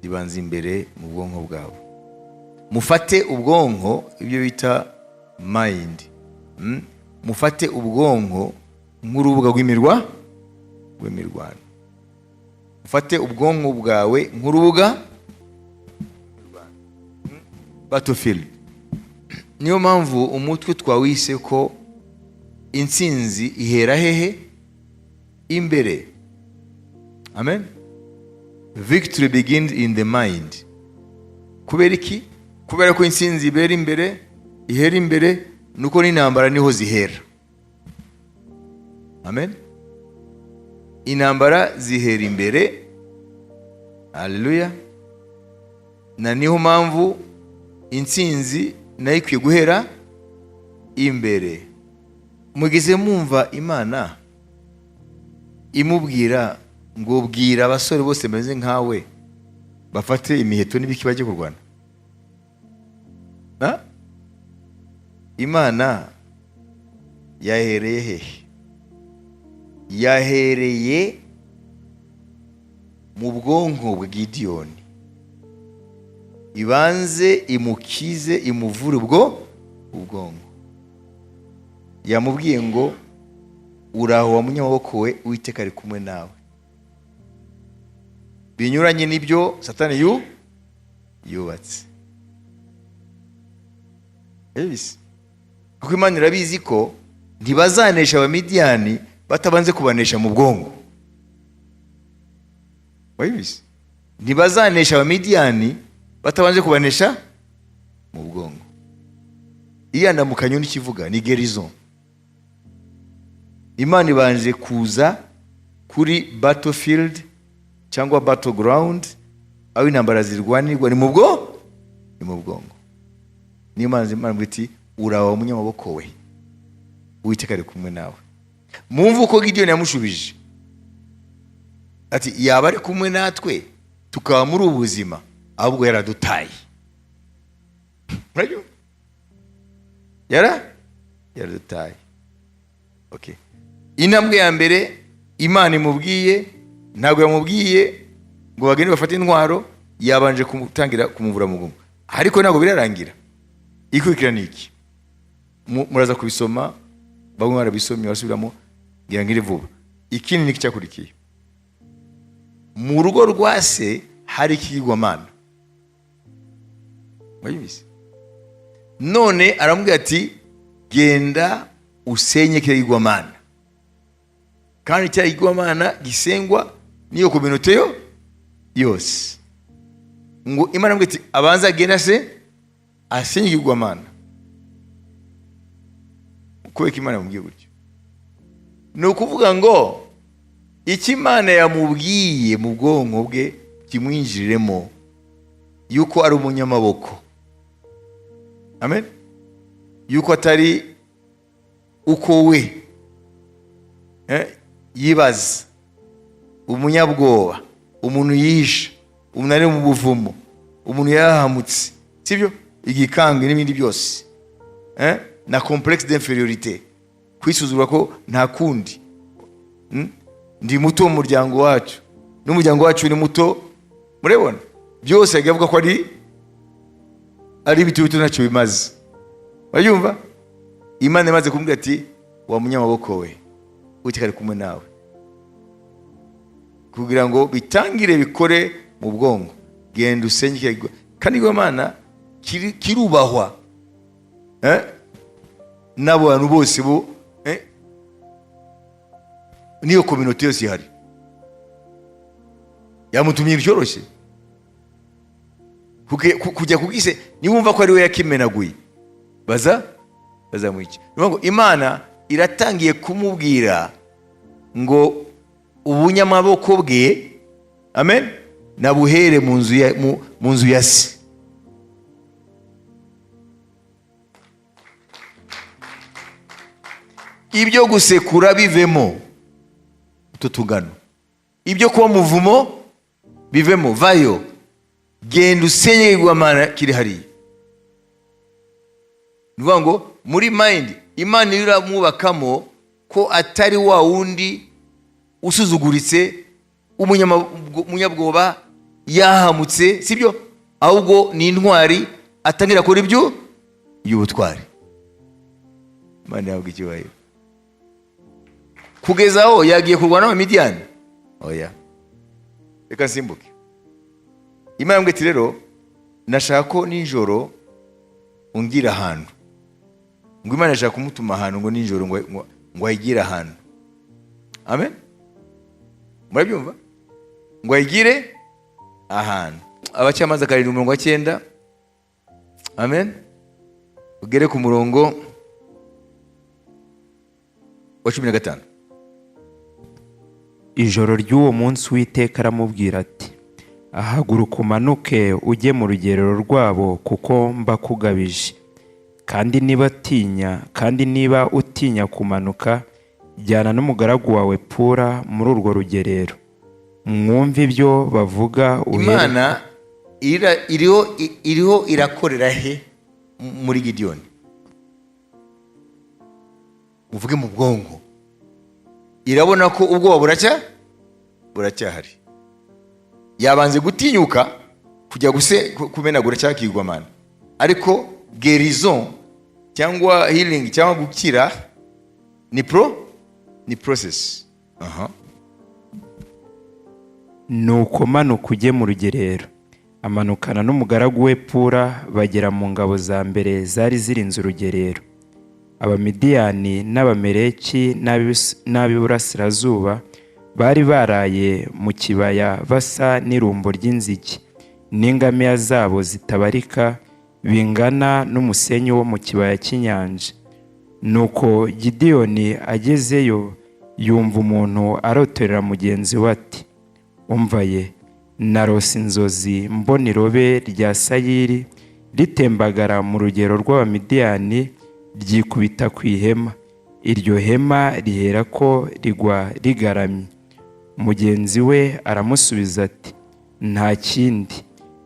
zibanza imbere mu bwonko bwabo. Mufate ubwonko, ibyo bita mind. Mufate ubwonko nk'urubuga rw'imirwano. Mufate ubwonko bwawe nk'urubuga battlefield. Niyo mpamvu umutwe twawise ko intsinzi ihera hehe? Imbere. Amen. Victory begins in the mind. Kubera iki? Kubera ko intsinzi ibera imbere, ihera imbere, nuko n'intambara niho zihera. Amen. Intambara zihera imbere. Haleluya. Na niho mpamvu intsinzi nayo ikwiye guhera imbere. Mugeze mumva Imana imubwira ngo: "Bwira abasore bose bameze nkawe bafate imiheto n'ibiki bajye kurwana"? Ha? Imana yahereye hehe? Yahereye mu bwonko bwa Gidiyoni, ibanze imukize, imuvure ubwo ubwonko. Yamubwiye ngo: "Uraho wa munyamaboko we, Uwiteka ari kumwe nawe." Binyuranye n'ibyo Satani yubatse. Urabizi? Kuko Imana irabizi ko ntibazanesha Abamidiyani batabanze kubanesha mu bwonko. Wabizi? Ntibazanesha Abamidiyani batabanje kubanesha mu bwonko. Iriya ndamukanyo n'ikivuga ni guérison. Imana ibanje kuza kuri battlefield cyangwa battleground, aho intambara zirwanirwa, ni mu bwonko. Niyo mpamvu Imana ivuga iti: "Uraho munyamaboko we, Uwiteka ari kumwe nawe." Mumve uko Gidiyoni yamushubije ati: "Yaba ari kumwe natwe tukaba muri ubu buzima? Ahubwo yaradutaye." Murabyumva? Yaradutaye. Okay. Intambwe ya mbere Imana imubwiye, ntabwo yamubwiye ngo bagende bafate intwaro, yabanje kumutangira kumuvura mu bwonko. Ariko ntabwo birarangira. Ikurikira ni iki? Muraza kubisoma, bamwe barabisomye, barasubiramo, ngira ngo iri vuba. Ikindi ni icyakurikiye: mu rugo rwa se hari ikigirwamana. Mwabyumvise? None aramubwira ati: "Genda usenye kiriya kigirwamana." Kandi kiriya kigirwamana gisengwa n'iyo communauté yo yose. Ngo Imana aramubwira ati abanze agenda se asenye ikigirwamana. Kubera ko Imana yamubwiye gutyo, ni ukuvuga ngo icyo Imana yamubwiye mu bwonko bwe kimwinjiriremo, yuko ari umunyamaboko, amen, yuko atari uko we yibaza, umunyabwoba, umuntu yihisha, umuntu ari mu buvumo, umuntu yahamutse, sibyo, igikangwe n'ibindi byose, na complexe d'infériorité, kwisuzugura ko nta kundi. Ndi muto mu muryango wacu, n'umuryango wacu ni muto. Murabibona, byose yagiye avuga ko ari ibiti bito, ntacyo bimaze. Urabyumva? Imana imaze kumubwira ati: "Wa munyamaboko we, Uwiteka ari kumwe nawe," kugira ngo bitangire bikore mu bwonko: genda usenge kiriya kandi Imana kirubahwa n'abo bantu bose bo n'iyo communauté yose ihari. Yamutumye ibyoroshye kujya kubwise. Niwumva ko ari we yakimenaguye, baza bazamwica. Ni ngo Imana iratangiye kumubwira ngo ubunyamaboko bwe, amen, nabuhere mu nzu ya se. Ibyo gusekura bivemo utu tugano, ibyo kuba muvumo bivemo, vayo, genda usenye igwamana kiri hariya. Ni ukuvuga ngo muri mind Imana iramwubakamo ko atari wa wundi usuzuguritse, umunyabwoba, yahamutse, sibyo, ahubwo ni intwari, atangira akora ibyo y'ubutwari. Imana yahabwa icyubahiro. Kugeza aho yagiye kurwana n'Abamidiyani? Oya, reka nsimbuke. Imana yambwiye ati: "Rero nashaka ko nijoro ungira ahantu." Ngo Imana ishaka kumutuma ahantu, ngo nijoro ngo ayigire ahantu. Amen, murabyumva? Ngo ayigire ahantu. Abacamanza 7, umurongo wa 9, amen, ugere ku murongo wa 15. Ijoro ry'uwo munsi Uwiteka aramubwira ati: "Ahaguruka, umanuke ujye mu rugerero rwabo, kuko mbakugabije. Kandi niba utinya kumanuka, jyana n'umugaragu wawe Pura muri urwo rugerero, mwumve ibyo bavuga Imana iriho irakorera he muri Gidiyoni? Muvuge mu bwonko. Irabona ko ubwoba buracyahari. Yabanze gutinyuka kujya kumenagura cyangwa kigwamana, ariko guérison cyangwa healing cyangwa gukira ni process. Aha. Nuko manuka ujye mu rugerero." Amanukana n'umugaragu we Pura, bagera mu ngabo za mbere zari zirinze urugerero. Abamidiyani n'Abameleki n'ab'iburasirazuba bari baraye mu kibaya, basa n'irumbo ry'inzige, n'ingamiya zabo zitabarika, bingana n'umusenyi wo mu kibaya cy'inyanja. Nuko Gidiyoni agezeyo, yumva umuntu arotorera mugenzi we ati: "Umva ye, narose inzozi, mbona irobe rya sayiri ritembagara mu rugero rw'Abamidiyani, ryikubita ku ihema. Iryo hema rihera ko rigwa rigaramye." Mugenzi we aramusubiza ati: "Nta kindi,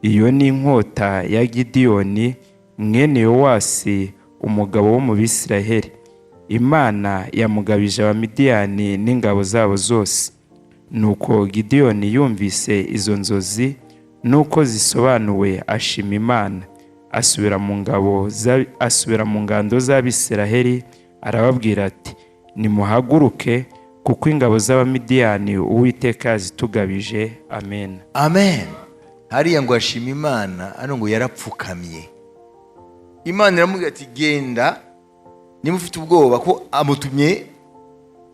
iyo ni inkota ya Gidiyoni mwene Yowasi, umugabo wo mu Bisiraheli. Imana yamugabije Abamidiyani n'ingabo zabo zose." Nuko Gidiyoni yumvise izo nzozi nuko zisobanuwe, ashima Imana, asubira mu ngando z'Abisiraheli, arababwira ati: "Nimuhaguruke, kuko ingabo z'Abamidiyani Uwiteka yazitugabije." Amen. Amen. Hariya ngo ashima Imana, hano ngo yarapfukamye. Imana iramubwira ati: "Genda niba ufite ubwoba," ko amutumye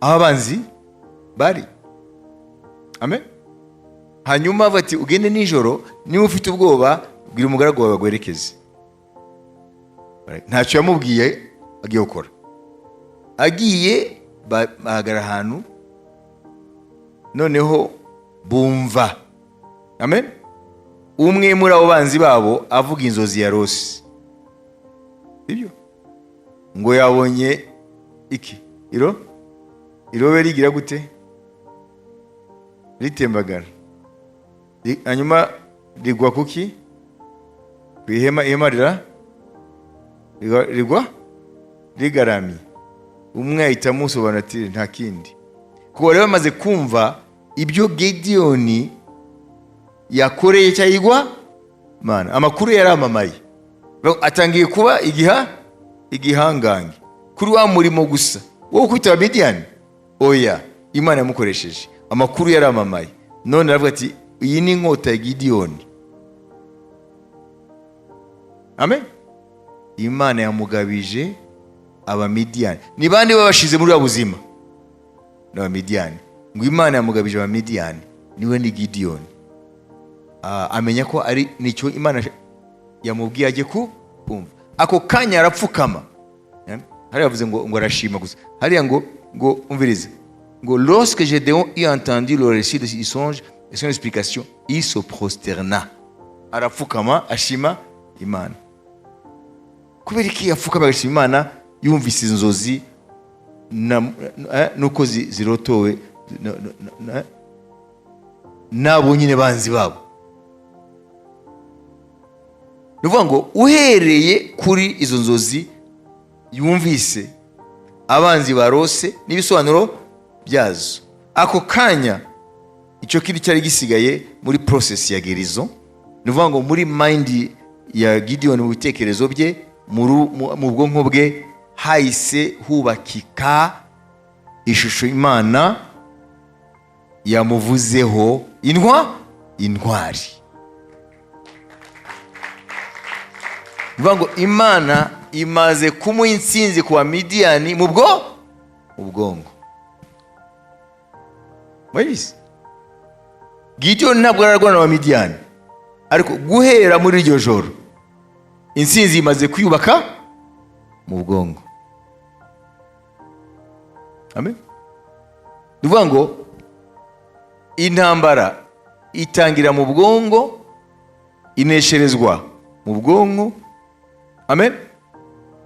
aho abanzi bari. Amen. Hanyuma avuga ati: "Ugende nijoro, niba ufite ubwoba bwira umugaragu wawe baguherekeze." Ntacyo yamubwiye agiye gukora. Agiye, bahagarara ahantu, noneho bumva, amen, umwe muri abo banzi babo avuga inzozi ya rose, sibyo? Ngo yabonye iki? Irobe rigira gute? Ritembagara. Hanyuma rigwa kuki? Ku ihema. Ihema rigwa rigaramye. Umwe ahita amusobanura ati: "Nta kindi," kuko bari bamaze kumva ibyo Gidiyoni yakoreye cyangwa Mana. Amakuru yaramamaye, atangiye kuba igihangange kuri wa murimo gusa wo kwitaba Midiyani. Oya, Imana yamukoresheje, amakuru yaramamaye. None aravuga ati: "Iyi ni inkota ya Gidiyoni." Amen. Imana yamugabije Abamidiyani. Ni bande babashize muri wa buzima? Ni Abamidiyani. Ngo Imana yamugabije Abamidiyani, niwe ni Gidiyoni. Amenya ko ari nicyo Imana yamubwiye ajye ku kumva. Ako kanya arapfukama. Hariya yavuze ngo arashima gusa. Hariya ngo umvirize, ngo: "Lorsque Gédéon eut entendu le récit de ce songe et son explication, il se prosterna." Arapfukama, ashima Imana. Kubera iki yapfukama agashima Imana yumvise inzozi nuko zirotowe nabo nyine banzi babo? Ni ukuvuga ngo uhereye kuri izo nzozi yumvise abanzi barose n'ibisobanuro byazo, ako kanya icyo kindi cyari gisigaye muri process ya guérison, ni ukuvuga ngo muri mind ya Gideon, mu bitekerezo bye, mu bwonko bwe hahise hubakika ishusho Imana yamuvuzeho, intwari. Ni ukuvuga ngo Imana imaze kumuha intsinzi ku Bamidiyani mu bwonko. Murabizi, Gideon ntabwo ararwana n'Abamidiyani, ariko guhera muri iryo joro intsinzi imaze kwiyubaka mu bwonko. Amen. Ni ukuvuga ngo intambara itangira mu bwonko, inesherezwa mu bwonko. Amen.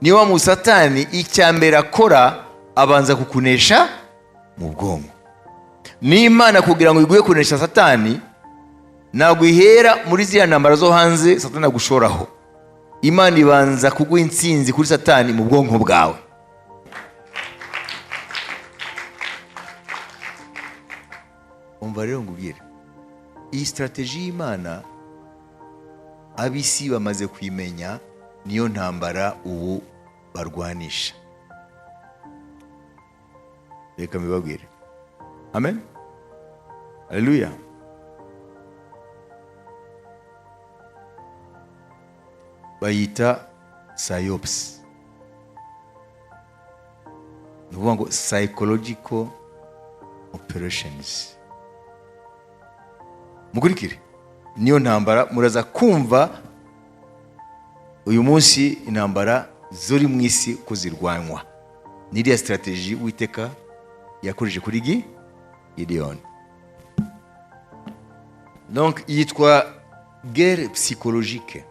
Niyo wa Satani icya mbere akora, abanza kukunesha mu bwonko. N'Imana kugira ngo iguhe kunesha Satani, ntabwo ihera muri ziriya ntambara zo hanze Satani agushoraho. Imana ibanza kuguha intsinzi kuri Satani mu bwonko bwawe. Umva rero ngubwire, iyi strategy y'Imana ab'isi bamaze kuyimenya, niyo ntambara ubu barwanisha. Reka mbibabwire. Amen, haleluya. Bayita psyops, ni ukuvuga ngo psychological operations. Mukurikire, niyo ntambara muraza kumva uyu munsi, intambara ziri mu isi ko zirwanywa n'iriya strategy Uwiteka yakoresheje kuri Gideon. Donc yitwa guerre psychologique,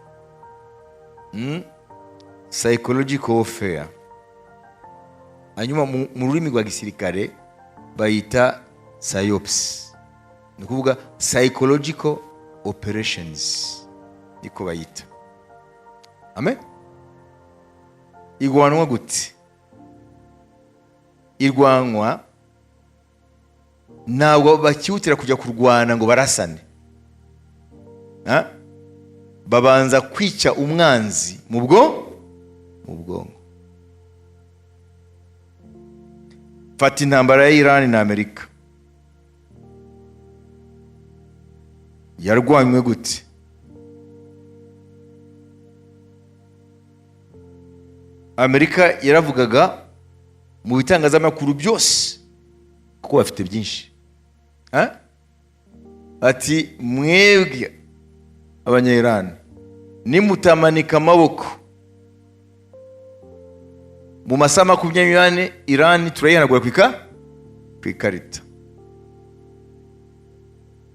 Psychological warfare. Hanyuma mu rurimi rwa gisirikare bayita psyops, ni ukuvuga psychological operations, niko bayita. Amen. Irwanwa gute? Irwanwa ntabwo bakihutira kujya kurwana ngo barasane. Ha? Babanza kwica umwanzi mu bwonko. Fata intambara ya Iran na Amerika, yarwanywe gute? Amerika yaravugaga mu bitangazamakuru byose, kuko bafite byinshi, Eh? Ati: "Mwebwe Abanya-Iran, nimutamanika amaboko mu masaha 24, Iran turayihanagura ku ikarita."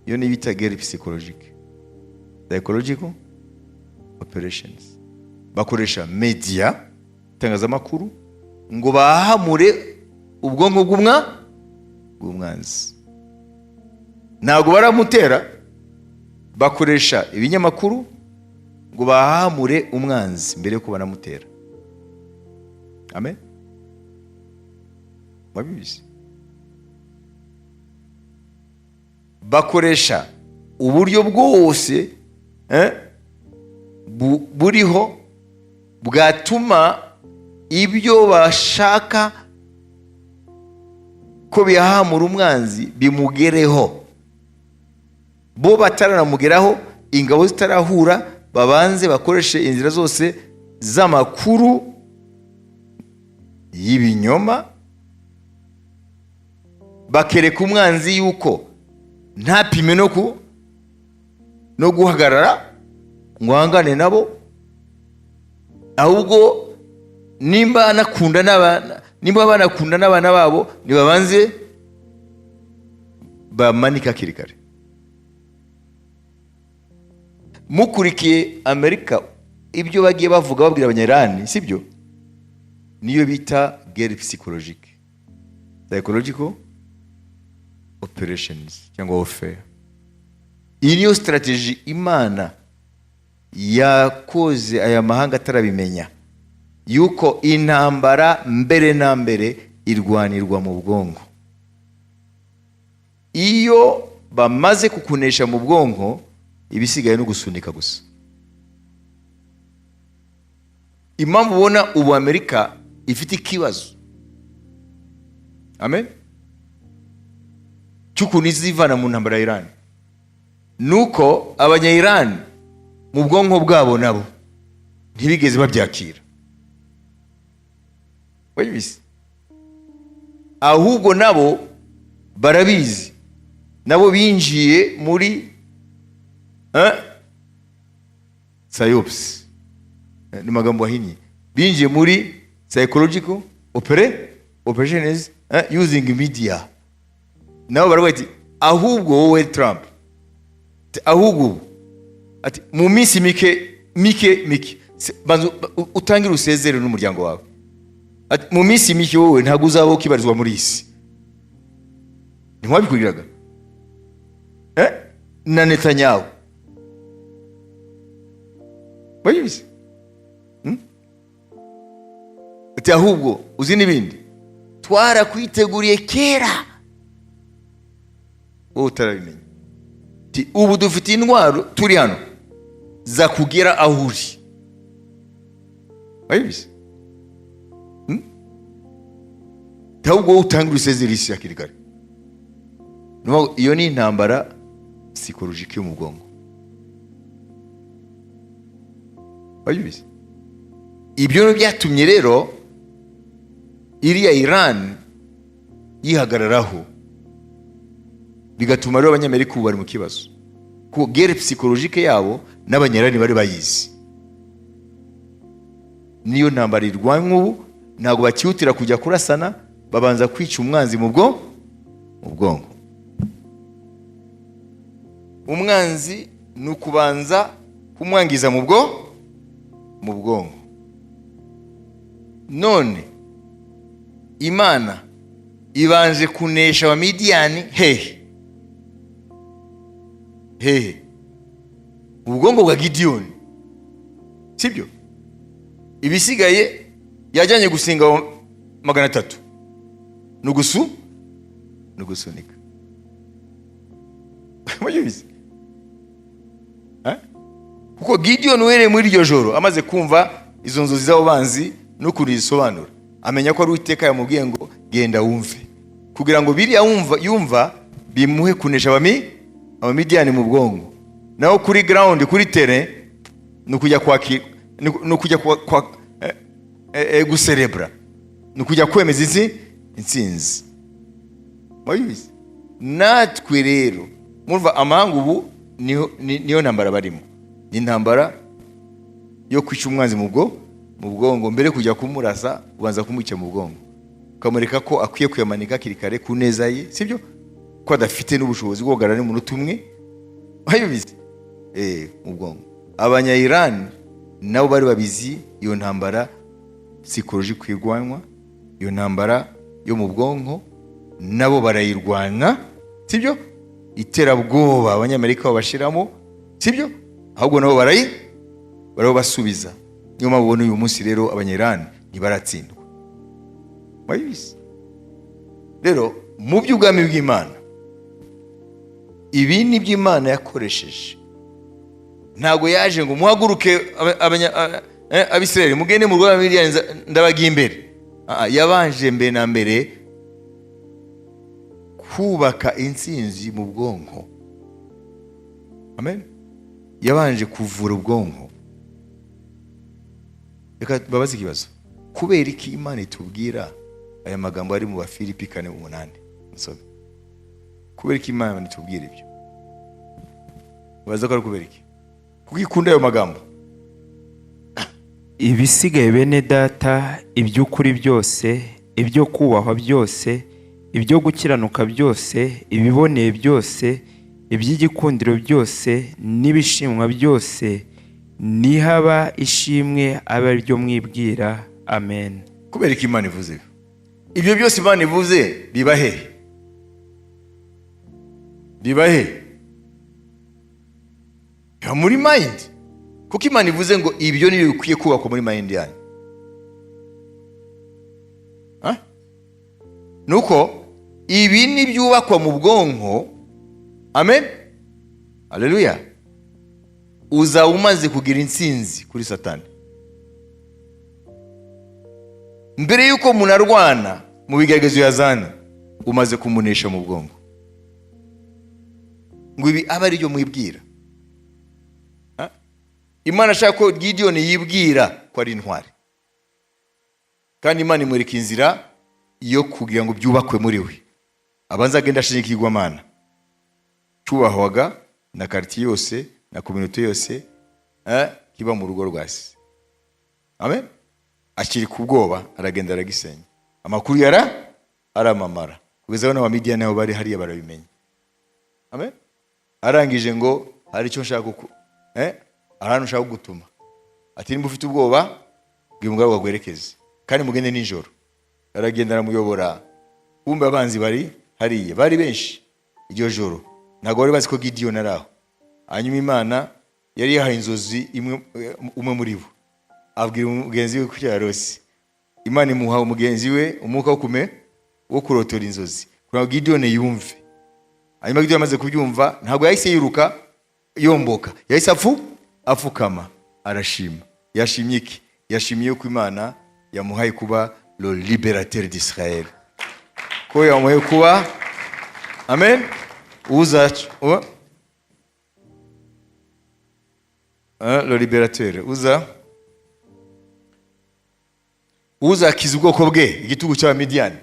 Iyo niyo bita guerre psychologique, psychological operations. Bakoresha media, itangazamakuru, ngo bahamure ubwonko bw'umwanzi. Ntabwo baramutera, bakoresha ibinyamakuru ngo bahamure umwanzi mbere yuko banamutera. Amen. Wabizi, bakoresha uburyo bwose buriho bwatuma ibyo bashaka ko bihahamura umwanzi bimugereho, bo bataranamugeraho, ingabo zitarahura. Babanze bakoreshe inzira zose z'amakuru y'ibinyoma, bakereka umwanzi yuko ntapime no guhagarara ngo ahangane nabo. Ahubwo nimba anakunda n'abana, nimba banakunda n'abana babo, nibabanze bamanike hakiri kare. Mukurikiye Amerika, ibyo bagiye bavuga, babwira Abanyarani, sibyo? Niyo bita guerre psychologique, psychological operations cyangwa warfare. Iyi niyo strategy Imana yakoze aya mahanga atarabimenya, yuko intambara mbere na mbere irwanirwa mu bwonko. Iyo bamaze kukunesha mu bwonko, ibisigaye no gusunika gusa. Impamvu ubona ubu Amerika ifite ikibazo, amen, cy'ukuntu izivana mu ntambara ya Iran, nuko Abanya Iran mu bwonko bwabo nabo ntibigeze babyakira. Wabizi, ahubwo nabo barabizi, nabo binjiye muri psyops. Ni magambo ahinnye. Binjiye muri psychological operations using media. Nabo baravuga ati: "Ahubwo wowe Trump," ati, "ahubwo ubu," ati, "mu minsi mike mike mike, banza utangire usezere n'umuryango wawe." Ati: "Mu minsi mike wowe ntabwo uzaba ukibarizwa muri iyi si." Ntiwabikuriraga, eh? Na Netanyahu wabizi, Ati: "Ahubwo uzi n'ibindi, twarakwiteguriye kera, wowe utarabimenya." Ati: "Ubu dufite intwaro, turi hano zakugera aho uri." Wabizi, Ahubwo wowe utanga urusezero isi hakiri kare. Iyo ni intambara psychologique yo mu bwonko. Wabizi, ibyo byatumye rero iriya Iran yihagararaho, bigatuma rero Abanyamerika ubu bari mu kibazo, kuko guerre psychologique yabo n'Abanyarani bari bayizi. Niyo ntambara irwanywa ubu. Ntabwo bakihutira kujya kurasana, babanza kwica umwanzi mu bwonko. Umwanzi ni ukubanza kumwangiza mu bwonko. None Imana ibanje kunesha Abamidiyani hehe? Hehe? Ubwonko bwa Gidiyoni, sibyo? Ibisigaye yajyanye gusenga 300 ni ugusunika. Murabizi? Eh? Kuko Gidiyoni uhereye muri iryo joro, amaze kumva izo nzozi z'abo banzi n'ukuntu zisobanura, amenya ko ari Uwiteka yamubwiye ngo: "Genda wumve," kugira ngo biriya yumva bimuhe kunesha Abamidiyani mu bwonko. Naho kuri ground, kuri terrain, ni ukujya kwaki, ni ukujya kwa, kwa, eh, Guserebura ni ukujya kwemeza izi intsinzi. Murabizi, natwe rero murumva amahanga ubu niyo ntambara barimo, ni intambara yo kwica umwanzi mu bwongo. Mbere yo kujya kumurasa, ubanza kumwica mu bwonko, ukamwereka ko akwiye kuyamanika hakiri kare ku neza ye, sibyo? Ko adafite n'ubushobozi bwo guhagarara n'umunota umwe. Murabizi, mu bwonko. Abanya Iran nabo bari babizi iyo ntambara psychologique kwirwanywa, iyo ntambara yo mu bwonko nabo barayirwanya, sibyo? Iterabwoba Abanyamerika babashiramo, sibyo? Ahubwo nabo barabasubiza. Niyo mpamvu ubona uyu munsi rero Abanya-Iran ntibaratsindwa. Murabizi rero, mu by'ubwami bw'Imana, ibi ni byo Imana yakoresheje. Ntabwo yaje ngo muhaguruke Abisirayeli, mugende mu rwanda miliyoni, ndabagiye imbere. Yabanje mbere na mbere kubaka intsinzi mu bwonko. Amen. Yabanje kuvura ubwonko. Reka babaze ikibazo: kubera iki Imana itubwira aya magambo ari mu Bafilipi 4:8? Nsome. Kubera iki Imana itubwira ibyo? Baza ko ari kubera iki? Kuko ikunda ayo magambo. Ibisigaye, bene Data, iby'ukuri byose, ibyo kubahwa byose, ibyo gukiranuka byose, ibiboneye byose, iby'igikundiro byose n'ibishimwa byose, nihaba ishimwe, abe ari byo mwibwira. Amen. Kubera ko Imana ivuze ibyo? Ibyo byose Imana ivuze biba hehe? Biba he? Biba muri mind. Kuko Imana ivuze ngo ibyo niyo bikwiye kubakwa muri mind yanyu. Ha? Nuko ibi ni byubakwa mu bwonko. Amen, aleluya. Uzaba umaze kugira intsinzi kuri Satani. Mbere y'uko munarwana mu bigeragezo yazana, umaze kumunesha mu bwonko. Ngo ibi abe ari byo mwibwira. Ha? Imana ashaka ko Gidiyoni yibwira ko ari intwari, kandi Imana imwereka inzira yo kugira ngo byubakwe muri we. Abanza agenda ashinga ikigwamana cyubahwaga na quartier yose na communauté yose, kiba mu rugo rwa se. Amen. Akiri ku bwoba, aragenda aragisenya. Amakuru yara aramamara kugeza aho n'Abamidiyani nabo bari hariya barabimenya. Amen. Arangije ngo hari icyo nshaka hari ahantu nshaka kugutuma. Ati nimba ufite ubwoba, bwira umugabo agwerekeze, kandi mugende nijoro. Aragenda aramuyobora. Kumbe abanzi bari hariya, bari benshi. Iryo joro ntabwo bari bazi ko Gidiyoni ari aho. Hanyuma Imana yari yahaye inzozi imwe, umwe muri bo abwira mugenzi we ko yarose. Imana imuha umugenzi we umwuka wo kurotora inzozi kugira ngo Gidiyoni yumve. Hanyuma Gidiyoni amaze kubyumva, ntabwo yahise yiruka yomboka, yahise apfukama arashima. Yashimye iki? Yashimiye yuko Imana yamuhaye kuba le libérateur d'Israël, ko yamuhaye kuba, amen, uza le libérateur, uzakiza ubwoko bwe igitugu cy'Abamidiyani.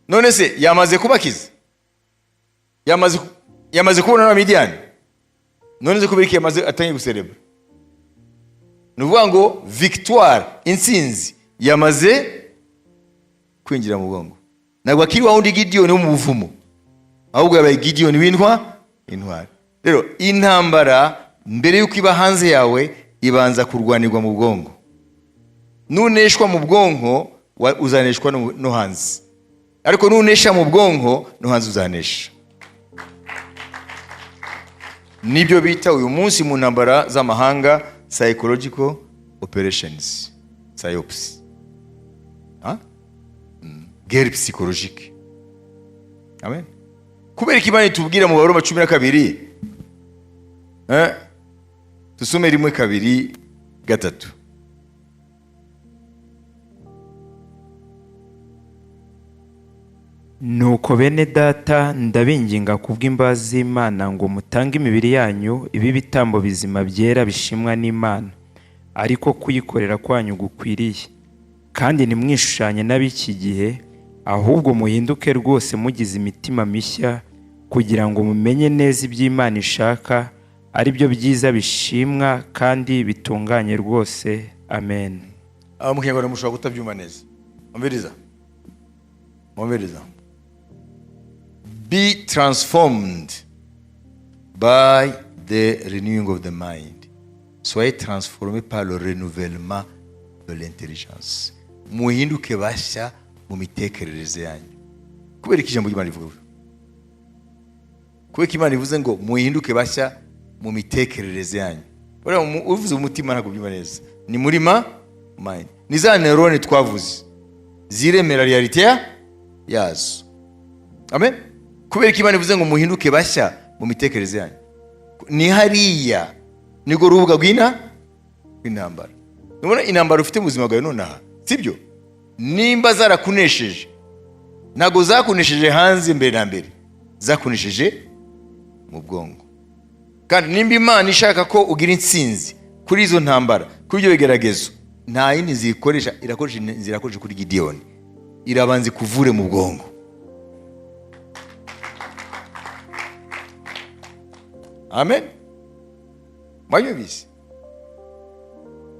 None se yamaze kubakiza? Yamaze kubona n'Abamidiyani? None se kubera iki yamaze atangiye guserebura? Ni ukuvuga ngo victoire, intsinzi yamaze kwinjira mu bwonko. Ntabwo akiri wa wundi Gidiyoni wo mu buvumo, ahubwo yabaye Gidiyoni w'intwa intwari. Rero intambara mbere y'uko iba hanze yawe, ibanza kurwanirwa mu bwonko. Nuneshwa mu bwonko, uzaneshwa no hanze, ariko nunesha mu bwonko, no hanze uzanesha. Nibyo bita uyu munsi mu ntambara z'amahanga psychological operations, psyops. Ha? Guerre psychologique. Amen. Kubera ko Imana itubwira mu Baroma 12, dusome 1, 2, 3. Nuko bene Data, ndabinginga kubw'imbabazi z'Imana ngo mutange imibiri yanyu ibe ibitambo bizima byera bishimwa n'Imana, ariko kuyikorera kwanyu gukwiriye. Kandi ntimwishushanye n'ab'iki gihe, ahubwo muhinduke rwose mugize imitima mishya, kugira ngo mumenye neza iby'Imana ishaka, ari byo byiza bishimwa kandi bitunganye rwose. Amen. Aba mu Kinyarwanda mushobora kutabyumva neza. Umviriza, umviriza: "Be transformed by the renewing of the mind." Soyez transformés par le renouvellement de l'intelligence. Muhinduke bashya mu mitekerereze yanyu. Kubera ko ijambo ry'Imana rivuga gutyo? Kubera ko Imana ivuze ngo muhinduke bashya mu mitekerereze yanyu. Buriya uvuze umutima ntabwo byumva neza, ni muri ma mind, ni za neurones twavuze ziremera réalité yazo. Amen. Kubera ko Imana ivuze ngo muhinduke bashya mu mitekerereze yanyu, ni hariya nirwo rubuga rw'intambara. Nubona intambara ufite mu buzima bwawe nonaha, sibyo? Nimba zarakunesheje, ntabwo zakunesheje hanze mbere na mbere, zakunesheje mu bwonko. Kandi nimba Imana ishaka ko ugira intsinzi kuri izo ntambara, kuri ibyo bigeragezo, nta yindi nzira ikoresha, irakoresha inzira irakoresha kuri Gidiyoni: irabanza ikuvure mu bwonko. Amen. Mwanyumvise?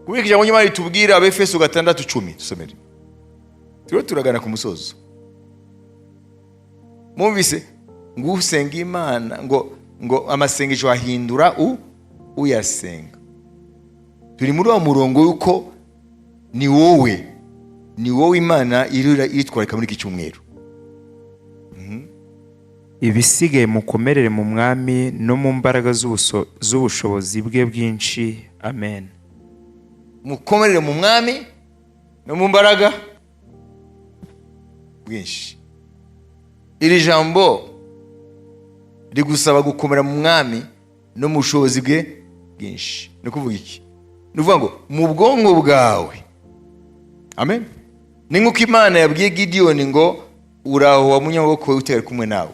Kubera ijambo ry'Imana ritubwira, Abefeso 6:10, dusomere, turiho turagana ku musozo. Mwumvise ngo usenga Imana, ngo amasengesho ahindura uyasenga. Turi muri wa murongo w'uko ni wowe Imana iritwararika muri iki cyumweru. Ibisigaye mukomerere mu Mwami no mu mbaraga z'ubushobozi bwe bwinshi. Amen. Mukomerere mu Mwami no mu mbaraga bwinshi. Iri jambo rigusaba gukomera mu Mwami no mu bushobozi bwe bwinshi. Ni ukuvuga iki? Ni ukuvuga ngo mu bwonko bwawe, amen, ni nk'uko Imana yabwiye Gidiyoni ngo uraho wa munyamaboko we, utari kumwe nawe.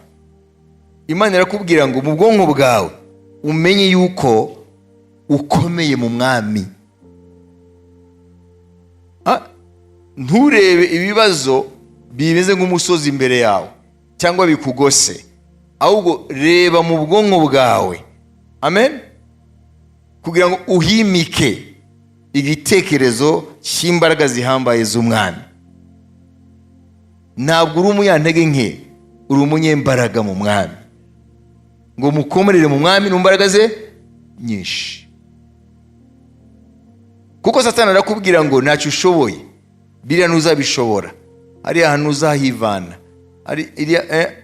Imana irakubwira ngo mu bwonko bwawe umenye yuko ukomeye mu Mwami. Nturebe ibibazo bimeze nk'umusozi imbere yawe cyangwa bikugose, ahubwo reba mu bwonko bwawe, amen, kugira ngo uhimike igitekerezo cy'imbaraga zihambaye z'Umwami. Ntabwo uri umunyantege nke, uri umunyembaraga mu Mwami. Ngo mukomerere mu Mwami mu mbaraga ze nyinshi. Kuko Satani arakubwira ngo ntacyo ushoboye, biriya ntuzabishobora, hariya hantu uzahivana,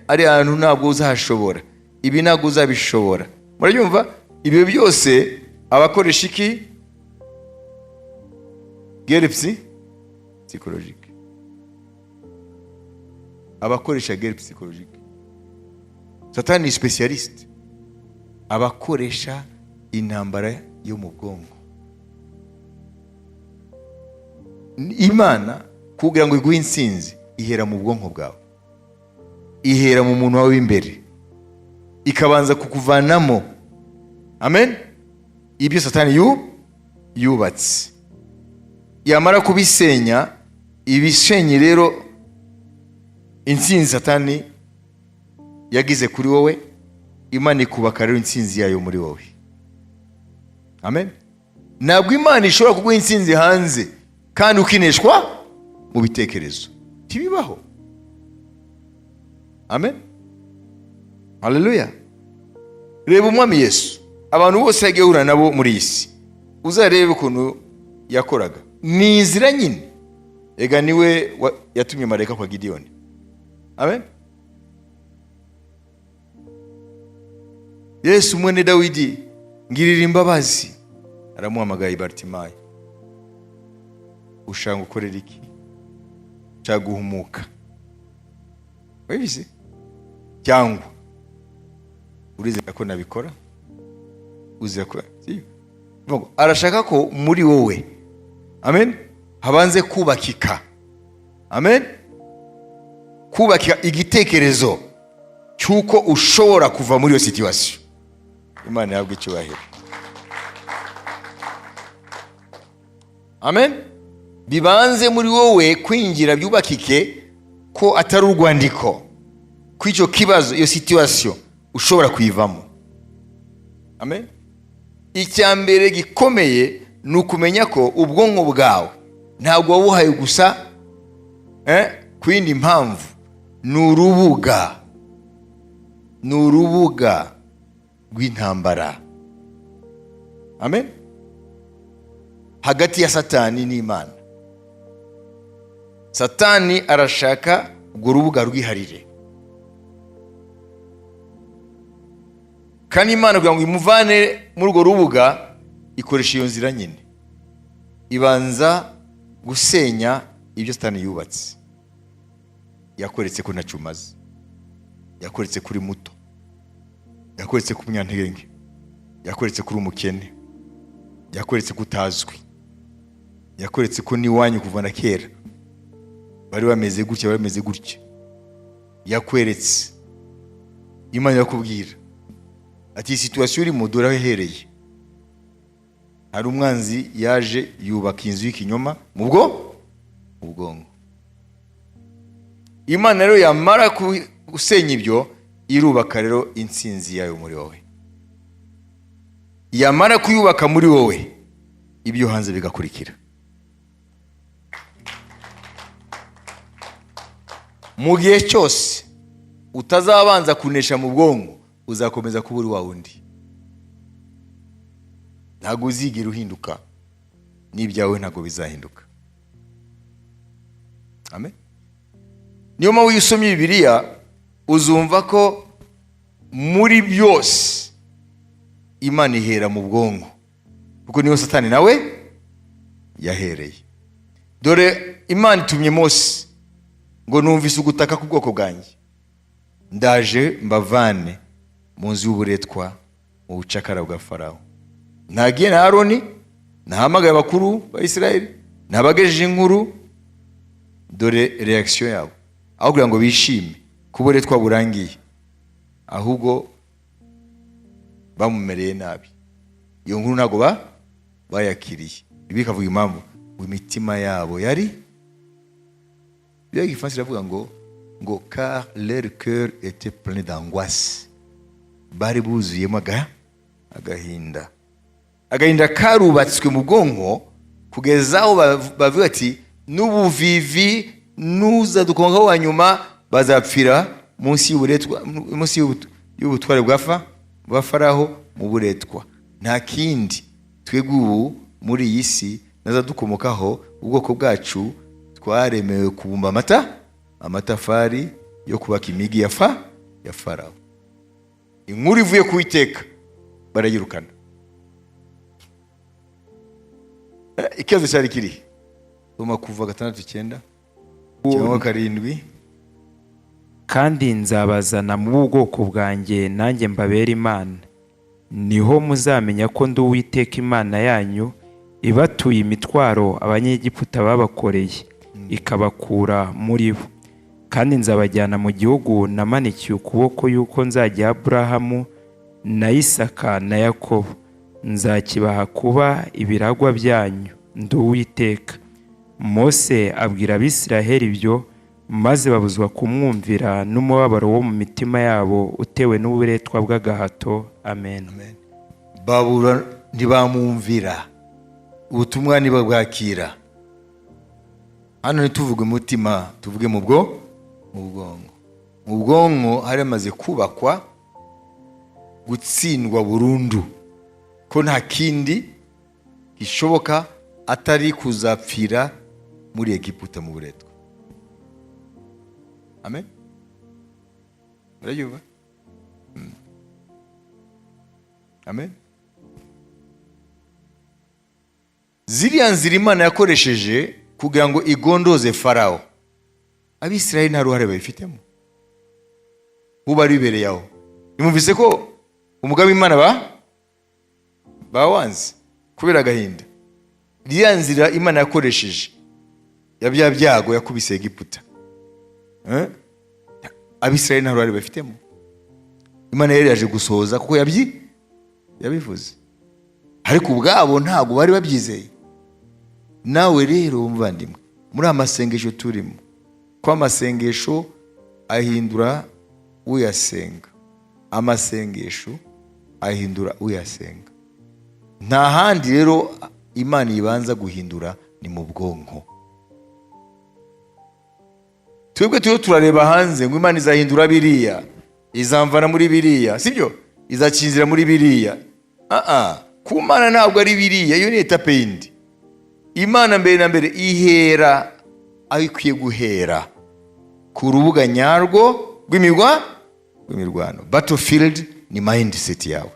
hariya hantu ntabwo uzahashobora, ibi ntabwo uzabishobora. Murabyumva? Ibyo byose abakoresha iki? Guerre psychologique. Abakoresha guerre psychologique. Satani ni spécialiste, abakoresha intambara yo mu bwonko. Imana kugira ngo iguhe intsinzi ihera mu bwonko bwawe, ihera mu muntu wawe w'imbere, ikabanza kukuvanamo, amen, ibyo Satani yubatse. Yamara kubisenya, ibisenyi rero intsinzi Satani yagize kuri wowe, Imana ikubaka rero intsinzi yayo muri wowe. Amen. Ntabwo Imana ishobora kuguha intsinzi hanze kandi ukineshwa mu bitekerezo, ntibibaho. Amen, haleluya. Reba Umwami Yesu, abantu bose yagiye ahura nabo muri iyi si, uzarebe ukuntu yakoraga. Ni inzira nyine ega niwe yatumye marayika kwa Gidiyoni. Amen. Yesu mwene Dawidi, ngirira imbabazi. Aramuhamagaye: Baritimayo, ushaka gukorera iki? Ushaka guhumuka, wabizi, cyangwa urizera ko nabikora? Uzira ko si? Vuga ngo, arashaka ko muri wowe, amen, habanze kubakika, amen, kubakika igitekerezo cy'uko ushobora kuva muri iyo situation. Imana ihabwe icyubahiro. Amen. Bibanze muri wowe kwinjira, byubakike ko atari urwandiko, ko icyo kibazo, iyo situation ushobora kuyivamo. Amen. Icya mbere gikomeye ni ukumenya ko ubwonko bwawe ntabwo wabuhaye gusa ku yindi mpamvu. Ni urubuga, ni urubuga rw'intambara, amen, hagati ya Satani n'Imana. Satani arashaka urwo rubuga rwiharire, kandi Imana kugira ngo imuvane muri urwo rubuga ikoresha iyo nzira nyine, ibanza gusenya ibyo Satani yubatse. Yakweretse ko ntacyo umaze, yakweretse ko uri muto, yakweretse ko umunyantege nke, yakweretse ko uri umukene, yakweretse ko utazwi, yakweretse ko n'iwanyu kuva na kera bari bameze gutya, bari bameze gutya. Yakweretse, Imana irakubwira ati iyi situation urimo dore aho ihereye. Hari umwanzi yaje yubaka inzu y'ikinyoma mu bwonko. Imana rero yamara gusenya ibyo, irubaka rero intsinzi yayo muri wowe. Yamara kuyubaka muri wowe, ibyo hanze bigakurikira. Mu gihe cyose utazabanza kunesha mu bwonko, uzakomeza kuba uri wa wundi, ntabwo uzigera uhinduka, n'ibyawe ntabwo bizahinduka. Amen. Niyo mpamvu iyo usomye Bibiliya uzumva ko muri byose Imana ihera mu bwonko, kuko niyo Satani nawe yahereye. Dore Imana itumye Mose ngo numvise ugutaka k'ubwoko bwanjye, ndaje mbavane mu nzu y'uburetwa, mu bucakara bwa Farawo. Nagiye na Aroni, nahamagaye abakuru ba Isirayeli, nabagejeje inkuru. Dore reaction yabo, aho kugira ngo bishime ko uburetwa burangiye, ahubwo bamumereye nabi. Iyo nkuru ntabwo bayakiriye. Ibi bikavuga impamvu ngo imitima yabo yari, Bibiliya y'igifaransa iravuga ngo car leur cœur était plein d'angoisse, bari buzuyemo agahinda. Agahinda karubatswe mu bwonko kugeza aho bavuga ati n'ubuvivi nuza dukongaho wa nyuma bazapfira munsi y'uburetwa, munsi y'ubutware bwa Faraho mu buretwa. Nta kindi twebwe ubu muri iyi si naza dukomokaho, ubwoko bwacu twaremewe kubumba amatafari yo kubaka imigi ya Farawo. Inkuru ivuye ku Uwiteka barayirukana. Ikibazo cyari kiri Roma kuva 6:9 cyangwa 7. Kandi nzabazana mu bwoko bwanjye, nanjye mbabere Imana, niho muzamenya ko ndi Uwiteka Imana yanyu ibatuye imitwaro Abanyegiputa babakoreye, ikabakura muri bo. Kandi nzabajyana mu gihugu namanikiye ukuboko yuko nzajya Aburahamu na Isaka na Yakobo, nzakibaha kuba ibiragwa byanyu, ndi Uwiteka. Mose abwira Abisiraheli ibyo, maze babuzwa kumwumvira n'umubabaro wo mu mitima yabo utewe n'uburetwa bw'agahato. Amen. Amen. Babura ntibamwumvira, ubutumwa ntibabwakira. Hano ntituvuge umutima, tuvuge mu bwonko. Mu bwonko hari hamaze kubakwa gutsindwa burundu, ko nta kindi gishoboka atari kuzapfira muri Egiputa mu buretwa. Amen. Murabyumva? Amen. Ziriya nzira Imana yakoresheje kugira ngo igondoze Farawo, Abisirayeli nta ruhare babifitemo, bo bari bibereye aho. Nimumvise ko umugambi w'Imana bawanze kubera agahinda. Iriya nzira Imana yakoresheje ya bya byago yakubise Egiputa, Abisirayeli nta ruhare babifitemo. Imana yari yaje gusohoza kuko yabivuze, ariko ubwabo ntabwo bari babyizeye. Nawe rero muvandimwe, muri aya masengesho turimo, ko amasengesho ahindura uyasenga, amasengesho ahindura uyasenga. Nta handi rero Imana ibanza guhindura, ni mu bwonko. Twebwe turiho turareba hanze ngo Imana izahindura biriya, izamvana muri biriya, sibyo, izakinzira muri biriya. Ah, ku Mana ntabwo ari biriya, iyo ni étape yindi. Imana mbere na mbere ihera aho ikwiye guhera, ku rubuga nyarwo rw'imirwano. Battlefield ni mindset yawe,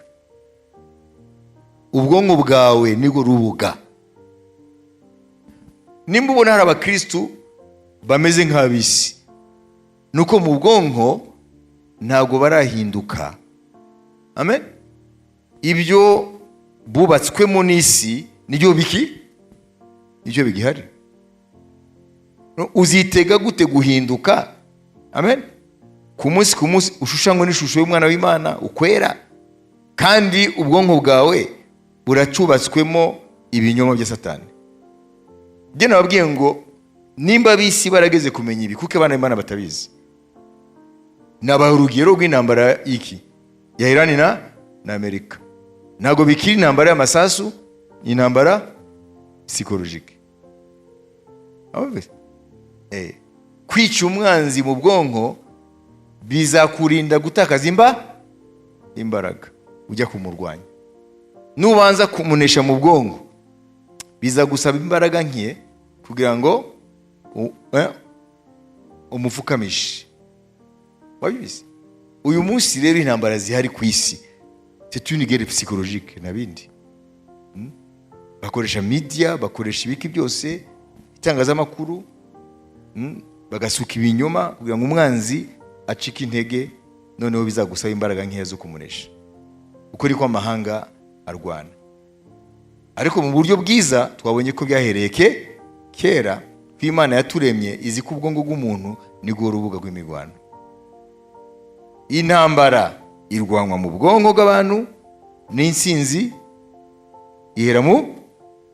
ubwonko bwawe nibwo rubuga. Nimba ubona hari abakristu bameze nk'ab'isi, ni uko mu bwonko ntabwo barahinduka. Amen. Ibyo bubatswemo n'isi nibyo biki, nibyo bigihari. Uzitega gute guhinduka? Amen. Ku munsi ku munsi ushushanywe n'ishusho y'umwana w'Imana ukwera, kandi ubwonko bwawe buracubatswemo ibinyoma bya Satani. Njye nababwiye ngo nimba ab'isi barageze kumenya ibi, kuko abana b'Imana batabizi. Nabaha urugero rw'intambara iki ya Irani na Amerika. Ntabwo bikiri intambara y'amasasu, ni intambara psychologique. Kwica umwanzi mu bwonko bizakurinda gutakaza imbaraga ujya kumurwanya. Nubanza kumunesha mu bwonko, bizagusaba imbaraga nke kugira ngo umupfukamishe. Wabizi, uyu munsi rero intambara zihari ku isi, c'est une guerre psychologique n'abindi. Bakoresha media, bakoresha ibiki byose, itangazamakuru, bagasuka ibinyoma kugira ngo umwanzi acike intege, noneho bizagusaba imbaraga nkeya zo kumunesha. Uko niko amahanga arwana. Ariko mu buryo bwiza twabonye ko byahereye ke kera, ko Imana yaturemye izi ko ubwonko bw'umuntu nibwo rubuga rw'imirwano. Intambara irwanwa mu bwonko bw'abantu, n'intsinzi ihera mu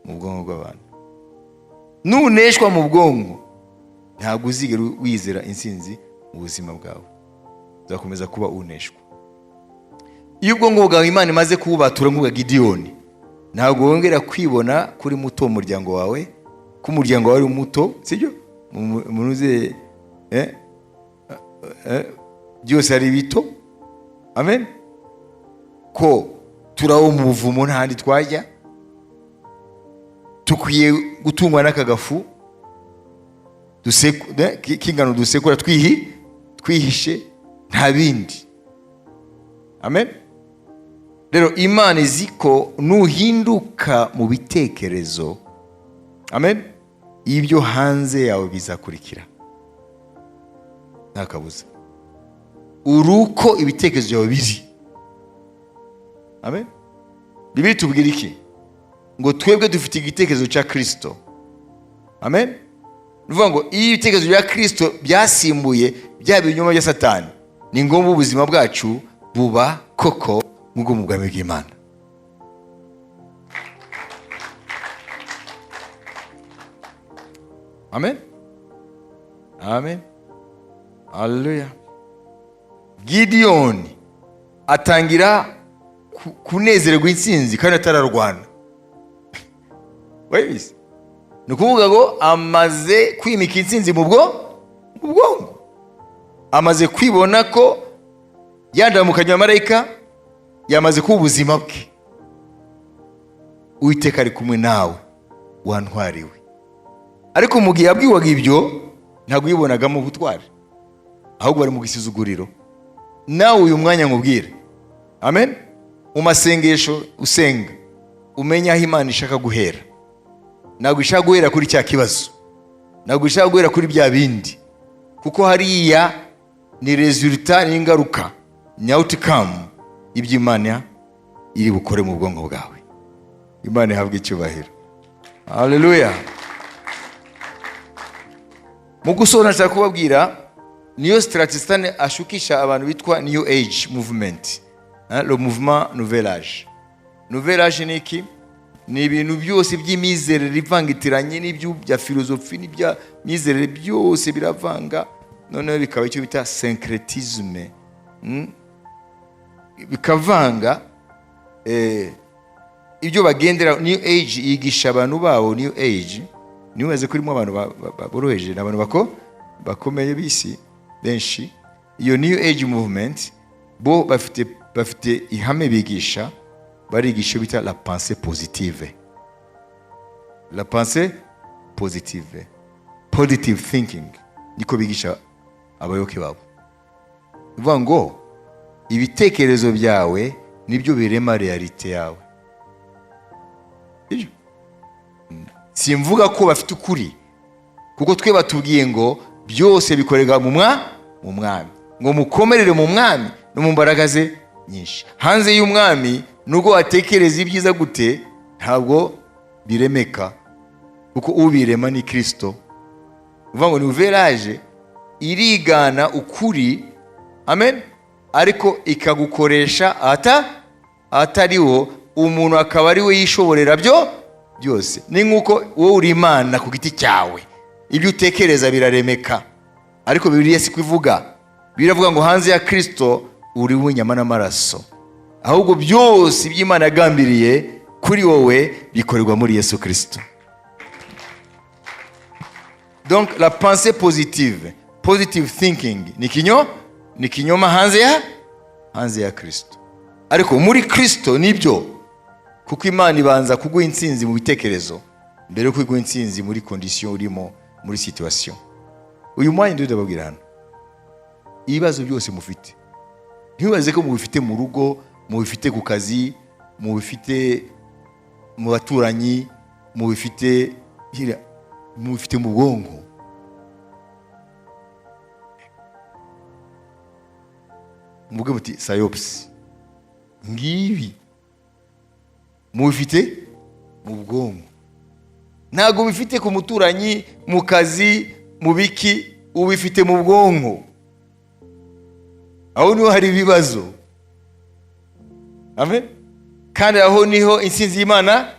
bwonko bw'abantu. Nuneshwa mu bwonko, ntabwo uzigera wizera intsinzi mu buzima bwawe, uzakomeza kuba uneshwa. Iyo ubwonko bwawe Imana imaze kububatura nk'ubwa Gidiyoni, ntabwo wongera kwibona kuri muto mu muryango wawe, ko umuryango wawe ari muto, sibyo? Munuze byose ari bito. Amen. Ko turawo mu buvumo, nta handi twajya, tukwiye gutungwa n'aka gafu k'ingano dusekura twihishe, nta bindi. Amen. Rero Imana izi ko nuhinduka mu bitekerezo, amen, ibyo hanze yawe bizakurikira nta kabuza. Uri uko ibitekerezo byawe biri. Amen. Bibiliya itubwira iki? Ngo twebwe dufite igitekerezo cya Kirisito. Amen. Ni ukuvuga ngo iyo ibitekerezo bya Kirisito byasimbuye bya binyoma bya Satani, ni ngombwa ubuzima bwacu buba koko nk'ubwo mu bwami bw'Imana. Amen, amen, haleluya. Gidiyoni atangira kunezererwa intsinzi kandi atararwana. Wabizi, ni ukuvuga ngo amaze kwimika intsinzi mu bwonko, amaze kwibona ko yandamukanye wa marayika yamaze kuba ubuzima bwe. Uwiteka ari kumwe nawe, wantwariwe. Ariko mu gihe yabwiwaga ibyo, ntabwo yibonagamo ubutwari, ahubwo bari mu gisuzuguriro. Nawe uyu mwanya nkubwire, amen, mu masengesho usenga umenye aho Imana ishaka guhera. Ntabwo ishaka guhera kuri cya kibazo, ntabwo ishaka guhera kuri bya bindi, kuko hariya ni résultat, ni ingaruka, ni outcome iby'Imana iri bukore mu bwonko bwawe. Imana ihabwe icyubahiro. Haleluya. Mu gusoza, nshaka kubabwira niyo strategy ashukisha abantu bitwa New Age movement, le mouvement nouvel âge. Nouvel âge ni iki? Ni ibintu byose by'imyizerere ivangitiranye n'ibyo bya filozofi n'ibya myizerere, byose biravanga, noneho bikaba icyo bita syncrétisme. Bikavanga ibyo bagendera. New Age yigisha abantu babo. New Age, nibaze ko irimo abantu boroheje, ni abantu bakomeye b'isi benshi. Iyo New Age movement bo bafite ihame bigisha, barigisha iyo bita la pensée positive, la pensée positive, positive thinking, niko bigisha abayoboke babo. Bivuga ngo ibitekerezo byawe nibyo birema réalité yawe. Sibyo? Simvuga ko bafite ukuri, kuko twe batubwiye ngo byose bikorerwa mu mwami, ngo mukomerere mu mwami no mu mbaraga ze nyinshi. Hanze y'umwami, nubwo watekereza ibyiza gute, ntabwo biremeka, kuko ubirema ni Kirisito. Uvuga ngo ni uveraje irigana ukuri, amen, ariko ikagukoresha ahatariho, umuntu akaba ari we yishoborera byo byose. Ni nk'uko wowe uri Imana ku giti cyawe, ibyo utekereza biraremeka. Ariko Bibiliya si kubivuga. Biravuga ngo hanze ya Kirisito uri w'inyama n'amaraso, ahubwo byose iby'Imana yagambiriye kuri wowe bikorerwa muri Yesu Kirisito. Donc la pensée positive, positive thinking, ni kinyoma hanze ya Kirisito. Ariko muri Kirisito nibyo, kuko Imana ibanza kuguha intsinzi mu bitekerezo mbere yo kuguha intsinzi muri condition urimo, muri situation. Uyu mwanya ndiho ndababwira hano, ibibazo byose mufite, ntibaze ko mubifite mu rugo, mubifite ku kazi, mubifite mu baturanyi, mubifite hirya, mubifite mu bwonko. Muvuge muti sayopusi, ngibi mubifite mu bwonko, ntabwo bifite ku muturanyi, mu kazi, mu biki, ubifite mu bwonko. Aho niho hari ibibazo, amen. Kandi aho niho intsinzi y'Imana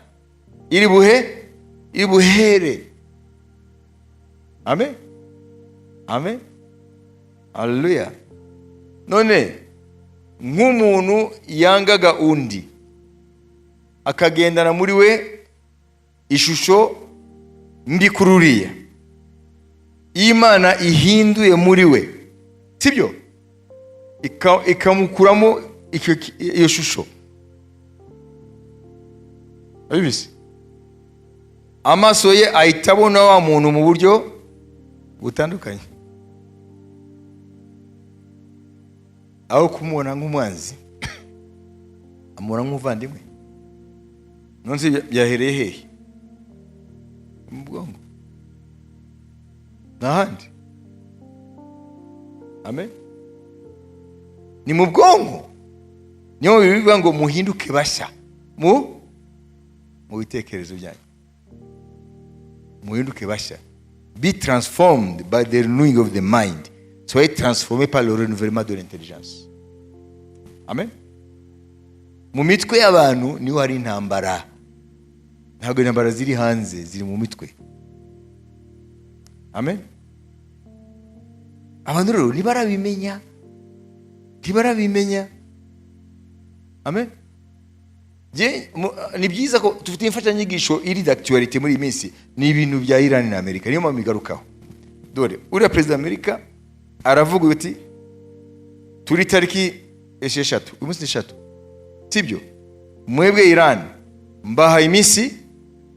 iri buhere, amen, amen, haleluya. None nk'umuntu yangaga undi, akagendana muri we ishusho mbi kuri uriya, Imana ihinduye muri we, sibyo, ikamukuramo iyo shusho, abizi, amaso ye ahita abona wa muntu mu buryo butandukanye. Aho kumubona nk'umwanzi, amubona nk'umuvandimwe. None se byahereye hehe? Mu bwonko, nta handi. Amen. Ni mu bwonko. Niyo bivuga ngo muhinduke bashya mu bitekerezo byanyu, muhinduke bashya. Be transformed by the renewing of the mind. Soyez transformés par le renouvellement de l'intelligence. Amen. Mu mitwe y'abantu niho hari intambara. Ntabwo intambara ziri hanze, ziri mu mitwe. Amen. Abantu rero ntibarabimenya, ntibarabimenya. Amen. Ni byiza ko dufite imfashanyigisho iri d'actualité muri iyi minsi, ni ibintu bya Iran na Amerika, niyo mpamvu bigarukaho. Dore uriya perezida wa Amerika aravuga uti turi tariki 6, uyu munsi ni 3, sibyo? Mwebwe Iran mbahaye iminsi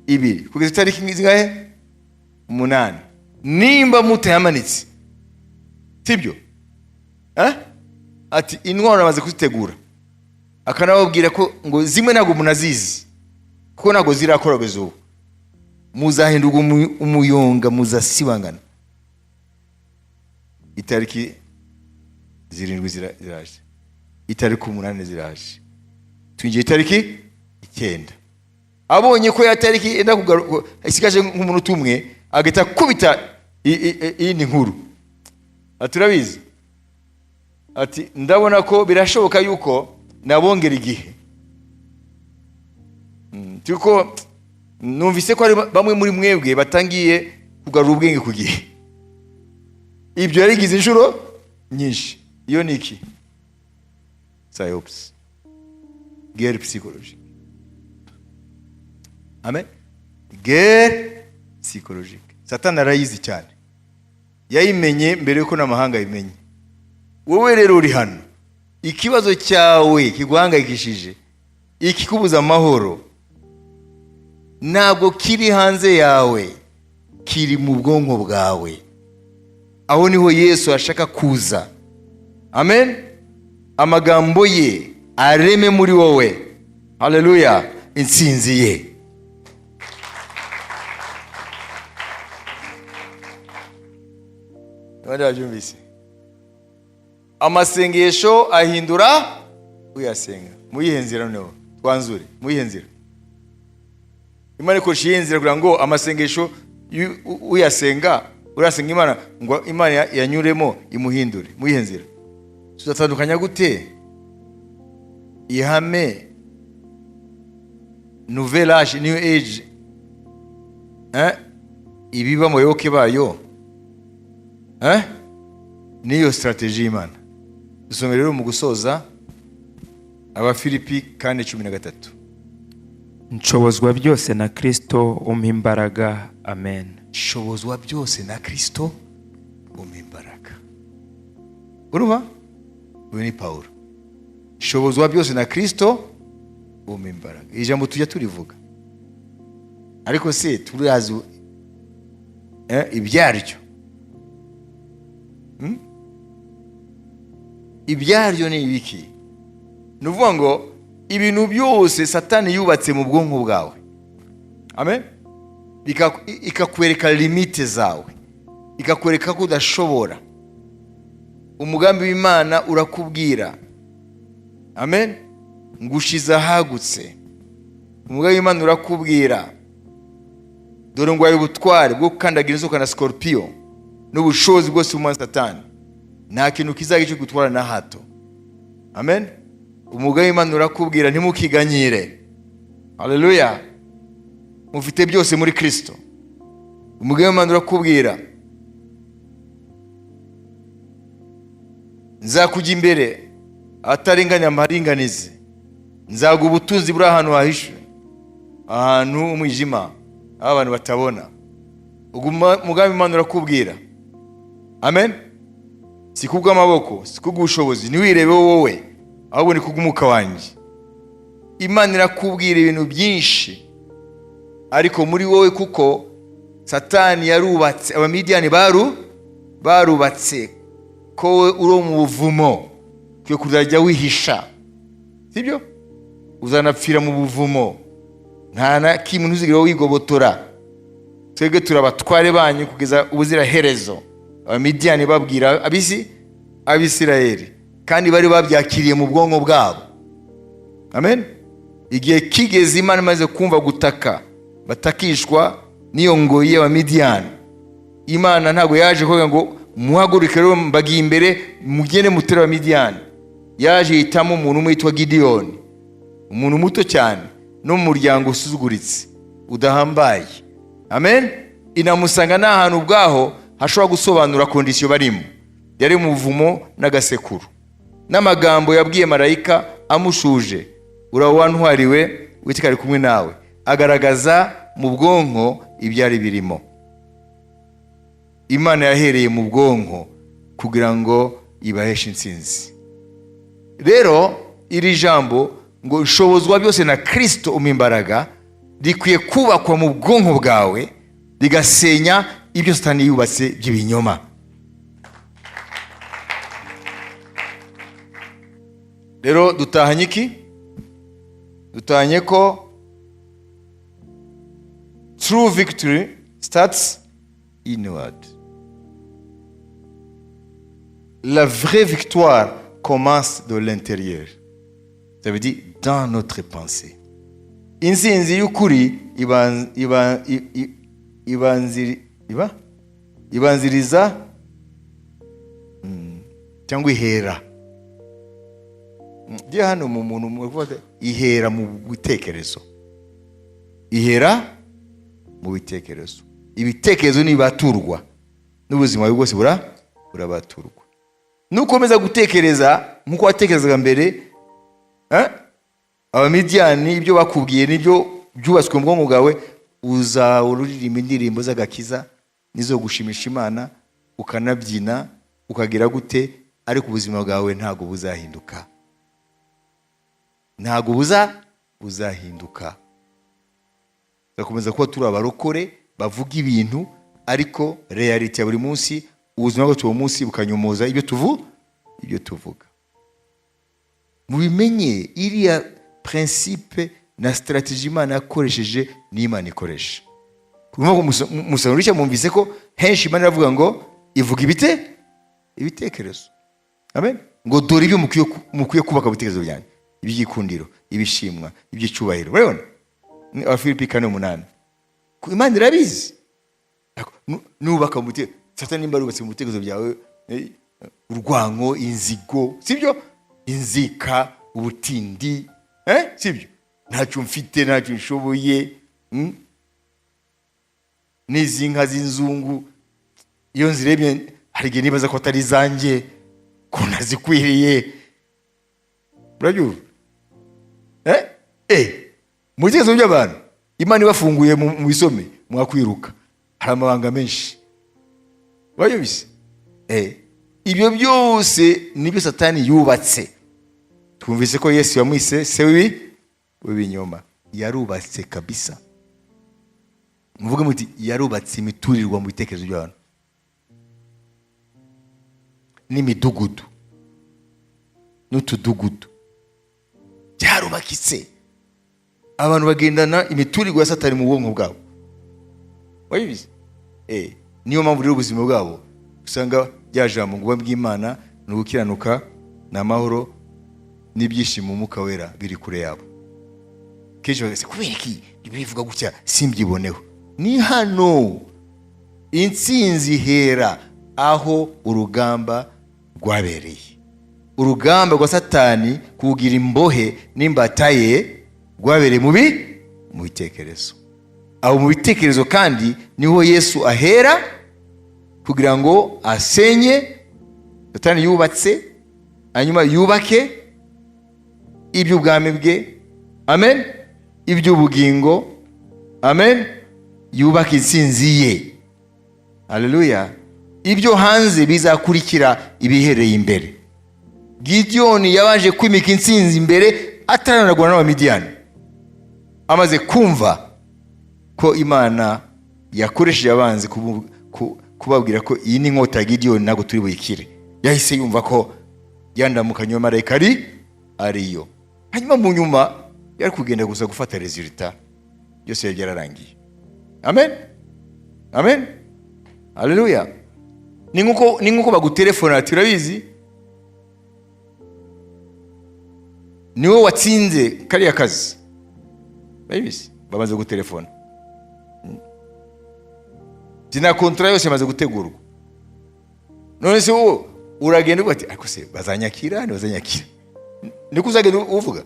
2 kugeza itariki zingahe? 8. Nimba mutayamanitse, sibyo? Ati intwaro bamaze kuzitegura, akanababwira ko ngo zimwe ntabwo munazizi kuko ntabwo zirakora kugeza ubu, muzahindurwa umuyonga, muzasibangana. Itariki 7 ziraje, itariki 8 ziraje, twinjiye itariki 9. Abonye ko ya tariki yenda kugaruka, isigaje nk'umunota umwe, agahita akubita iyindi nkuru. Ati turabizi, ati ndabona ko birashoboka yuko nabongera igihe. Tuko numvise ko hari bamwe muri mwebwe batangiye kugarura ubwenge ku gihe. Ibyo yarigize inshuro nyinshi. Iyo ni iki? Psyops, guerre psychologique. Amen. Guerre psychologique, Satani arayizi cyane, yayimenye mbere yuko n'amahanga ayimenye. Wowe rero uri hano, ikibazo cyawe kiguhangayikishije, ikikubuza amahoro, ntabwo kiri hanze yawe, kiri mu bwonko bwawe. Aho niho Yesu ashaka kuza. Amen. Amagambo ye areme muri wowe, haleluya, intsinzi ye. Abandi babyumvise? Amasengesho ahindura uyasenga. Muyihe nzira? Noneho twanzure, muyihe nzira? Imana ikoresha iyihe nzira kugira ngo amasengesho uyasenga, urasenga Imana ngo Imana yanyuremo imuhindure? Muyihe nzira? Tuzatandukanya gute ihame nouvelle age, new age, eh? Ibiba mu bayoboke bayo, eh? Niyo strategy y'Imana. Dusome rero mu gusoza Abafilipi 4:13. Nshobozwa byose na Kristo umpa imbaraga. Amen. Shobozwa byose na Kristo umpa imbaraga. Urumva, uyu ni Pawulo. Shobozwa byose na Kristo umpa imbaraga. Iri jambo tujya turivuga, ariko se turazi ibyaryo? Ibyaryo ni ibiki? Ni ukuvuga ngo ibintu byose Satani yubatse mu bwonko bwawe, amen, ikakwereka limite zawe, ikakwereka ko udashobora. Umugambi w'Imana urakubwira, amen, ngushize ahagutse. Umugambi w'Imana urakubwira, dore ngwaye ubutware bwo gukandagira inzoka na scorpion n'ubushobozi bwose bw'umwanzi Satani, nta kintu kizajya cyo gutwara na hato. Amen. Umugambi w'Imana urakubwira, ntimukiganyire, haleluya, mufite byose muri Kristo. Umugambi w'Imana urakubwira, nzakujya imbere ahatarenganya amaringanize, nzaguha ubutunzi buri ahantu hahishwe, ahantu umwijima, aho abantu batabona. Umugambi w'Imana urakubwira, amen, si kubw'amaboko, si kubw'ubushobozi, ntiwirebe wowe, ahubwo ni kubw'umwuka wanjye. Imana irakubwira ibintu byinshi, ariko muri wowe, kuko Satani yarubatse, Abamidiyani barubatse ko wowe uri mu buvumo, ukwiye kuzajya wihisha, sibyo? Uzanapfira mu buvumo, nta na kimwe ntuzigere wigobotora. Twebwe turi abatware banyu kugeza ubuziraherezo. Abamidiyani babwira Abisirayeli, kandi bari babyakiriye mu bwonko bwabo. Amen. Igihe kigeze Imana imaze kumva gutaka batakishwa n'iyo ngoyi y'Abamidiyani, Imana ntabwo yaje kuvuga ngo muhaguruke rero mbagiye imbere mugende mutere Abamidiyani. Yaje yitamo umuntu umwe witwa Gideyoni, umuntu muto cyane no mu muryango usuzuguritse udahambaye. Amen. Inamusanga n'ahantu ubwaho hashobora gusobanura condition barimo. Yari mu buvumo n'agasekuru, n'amagambo yabwiye marayika amushuje, urawa ntwariwe, Uwiteka ari kumwe nawe, agaragaza mu bwonko ibyari birimo. Imana yahereye mu bwonko kugira ngo ibaheshe intsinzi. Rero iri jambo ngo nshobozwa byose na Kristo umpa imbaraga rikwiye kubakwa mu bwonko bwawe, rigasenya ibyo Satani yubatse by'ibinyoma. Rero dutahanye iki? Dutahanye ko true victory starts inward. La vraie victoire commence de l'intérieur. Ça veut dire dans notre pensée. Intsinzi y'ukuri ibanziriza, cyangwa ihera. Ndiye hano mu muntu mu kuvuga ihera mu bitekerezo. Ihera mu bitekerezo. Ibitekerezo nibaturwa n'ubuzima bwawe bwose burabaturwa. Nukomeza gutekereza nk'uko watekerezaga mbere, Abamidiyani ibyo bakubwiye nibyo byubatswe mu bwonko bwawe, uzahora uririmba indirimbo z'agakiza nizo gushimisha Imana, ukanabyina ukagira gute, ariko ubuzima bwawe ntabwo buzahinduka, ntabwo buzahinduka. Tuzakomeza kuba turi abarokore bavuga ibintu, ariko reality ya buri munsi, ubuzima bwacu buri munsi bukanyomoza ibyo tuvuga. Mubimenye, iriya principe na strategy Imana yakoresheje ni Imana ikoresha. Musano mwumvise ko henshi Imana iravuga ngo ivuga ibitekerezo. Amen. Ngo dore ibyo mukwiye kubaka ibitekerezo byanyu, iby'igikundiro, ibishimwa, iby'icyubahiro. Urabona? Ni Abafilipi 4:8. Imana irabizi. Nubaka mu bitekerezo, Satani nimba arubatse mu bitekerezo byawe, urwango, inzigo, sibyo? Inzika, ubutindi, sibyo? Ntacyo mfite, ntacyo nshoboye, N'izi nka z'inzungu iyo nzirebye hari igihe nibaza ko atari izanjye, ko ntazikwiriye. Urabyumva? Mu bitekerezo by'abantu Imana ibafunguye mu bisome mwakwiruka, hari amabanga menshi. Urabyumvise? Ibyo byose nibyo Satani yubatse. Twumvise ko Yesu yamwise se w'ibinyoma. Yarubatse kabisa. Muvuge muti yarubatse imiturirwa mu bitekerezo by'abantu n'imidugudu n'utudugudu byarubakitse. Abantu bagendana imiturirwa ya Satani mu bwonko bwabo. Wabizi? Niyo mpamvu rero ubuzima bwabo usanga rya jambo ngo bw'Imana ni ugukiranuka, ni amahoro n'ibyishimo mu Mwuka Wera biri kure yabo. Kenshi bagase kubera iki bivuga gutya simbyiboneho. Ni hano intsinzi ihera, aho urugamba rwabereye. Urugamba rwa Satani kugira imbohe n'imbata ye rwabereye mu bitekerezo. Aho mu bitekerezo kandi niho Yesu ahera kugira ngo asenye Satani yubatse, hanyuma yubake iby'ubwami bwe. Amen. Iby'ubugingo. Amen. Yubake intsinzi ye. Haleluya. Ibyo hanze bizakurikira ibihereye imbere. Gidiyoni yabanje kwimika intsinzi imbere ataranarwana n'Abamidiyani. Amaze kumva ko Imana yakoresheje abanzi kubabwira ko iyi ni inkota ya Gidiyoni ntabwo turi buyikire, yahise yumva ko yandamukanye wa marayika ariyo. Hanyuma mu nyuma yari kugenda gusa gufata resultat, byose yari byararangiye. Amen. Amen. Haleluya. Ni nkuko bagutelefona ati urabizi niwe watsinze kariya kazi. Urabizi bamaze gutelefona, zina kontra yose yamaze gutegurwa. None se wowe uragenda uvuga ati ariko se bazanyakira, ntibazanyakira? Niko uzagenda uvuga?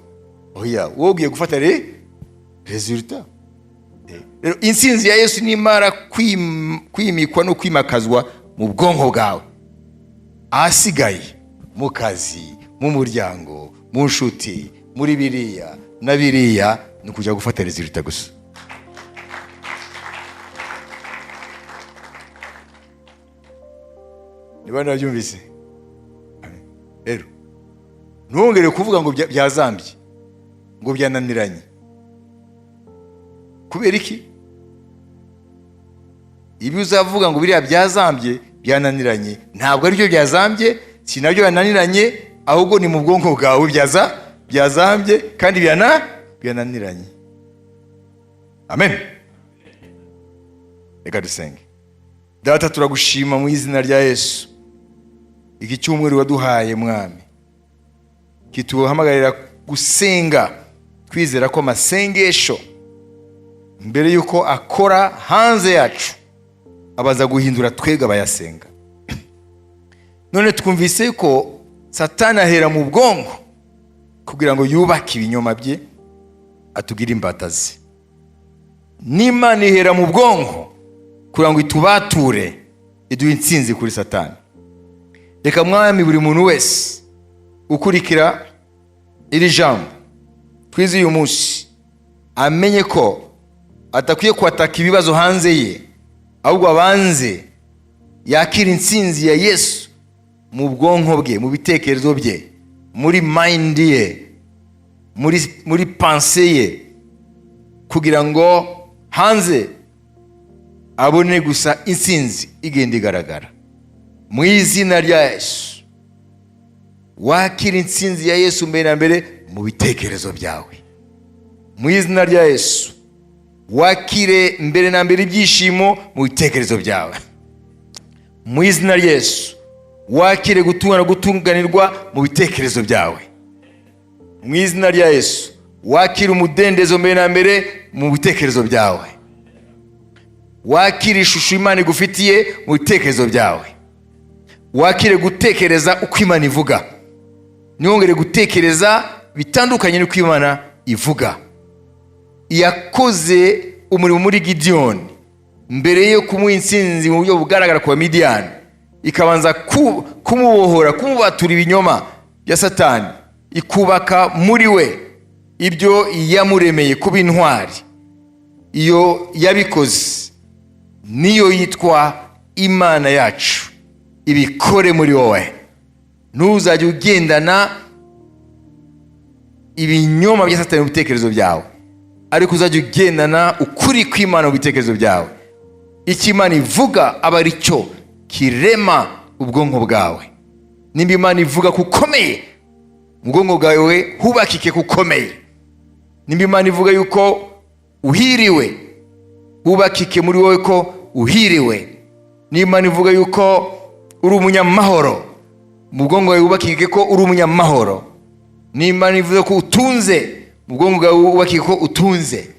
Oya, wowe ugiye gufata resultat. Rero intsinzi ya Yesu nimara kwimikwa no kwimakazwa mu bwonko bwawe, ahasigaye mu kazi, mu muryango, mu nshuti, muri biriya na biriya, ni ukujya gufata resultat gusa. Niba nabyumvise rero, ntongere kuvuga ngo byazambye, ngo byananiranye. Kubera iki? Ibi uzavuga ngo biriya byazambye, byananiranye, ntabwo aribyo byazambye, si nabyo byananiranye, ahubwo ni mu bwonko bwawe byazambye kandi byananiranye. Amen. Reka dusenge. Data, turagushima mu izina rya Yesu. Iki cyumweru waduhaye Mwami kituhamagarira gusenga twizera ko amasengesho mbere yuko akora hanze yacu abaza guhindura twebwe abayasenga. None twumvise ko Satani ahera mu bwonko kugira ngo yubake ibinyoma bye, atugire imbata ze. N'Imana ihera mu bwonko kugira ngo itubature, iduhe intsinzi kuri Satani. Reka, Mwami, buri muntu wese ukurikira iri jambo twize uyu munsi amenye ko adakwiye kwataka ibibazo hanze ye, ahubwo abanze yakira intsinzi ya Yesu mu bwonko bwe, mu bitekerezo bye, muri mind ye, muri pensée ye, kugira ngo hanze abone gusa intsinzi igenda igaragara. Mu izina rya Yesu, wakira intsinzi ya Yesu mbere na mbere mu bitekerezo byawe. Mu izina rya Yesu, wakire mbere na mbere ibyishimo mu bitekerezo byawe. Mu izina rya Yesu, wakire gutungana, gutunganirwa mu bitekerezo byawe. Mu izina rya Yesu, wakire umudendezo mbere na mbere mu bitekerezo byawe. Wakire ishusho Imana igufitiye mu bitekerezo byawe. Wakire gutekereza uko Imana ivuga, ntiwongere gutekereza bitandukanye n'uko Imana ivuga. Yakoze umurimo muri Gidiyoni mbere yo kumuha intsinzi mu buryo bugaragara ku Bamidiyani, ikabanza kumubohora, kumubatura ibinyoma bya Satani, ikubaka muri we ibyo yamuremeye kuba intwari. Iyo yabikoze niyo yitwa Imana yacu. Ibikore muri wowe. Ntuzajye ugendana ibinyoma bya Satani mu bitekerezo byawe, ariko uzajya ugendana ukuri kw'Imana mu bitekerezo byawe. Icyo Imana ivuga aba ari cyo kirema ubwonko bwawe. Nimba Imana ivuga ko ukomeye, mu bwonko bwawe hubakike ko ukomeye. Nimba Imana ivuga yuko uhiriwe, hubakike muri wowe ko uhiriwe. Nimba Imana ivuga yuko uri umunyamahoro, mu bwonko bwawe wubakike ko uri umunyamahoro. Nimba Imana ivuga ko utunze, mu bwonko bwawe wubakike ko utunze.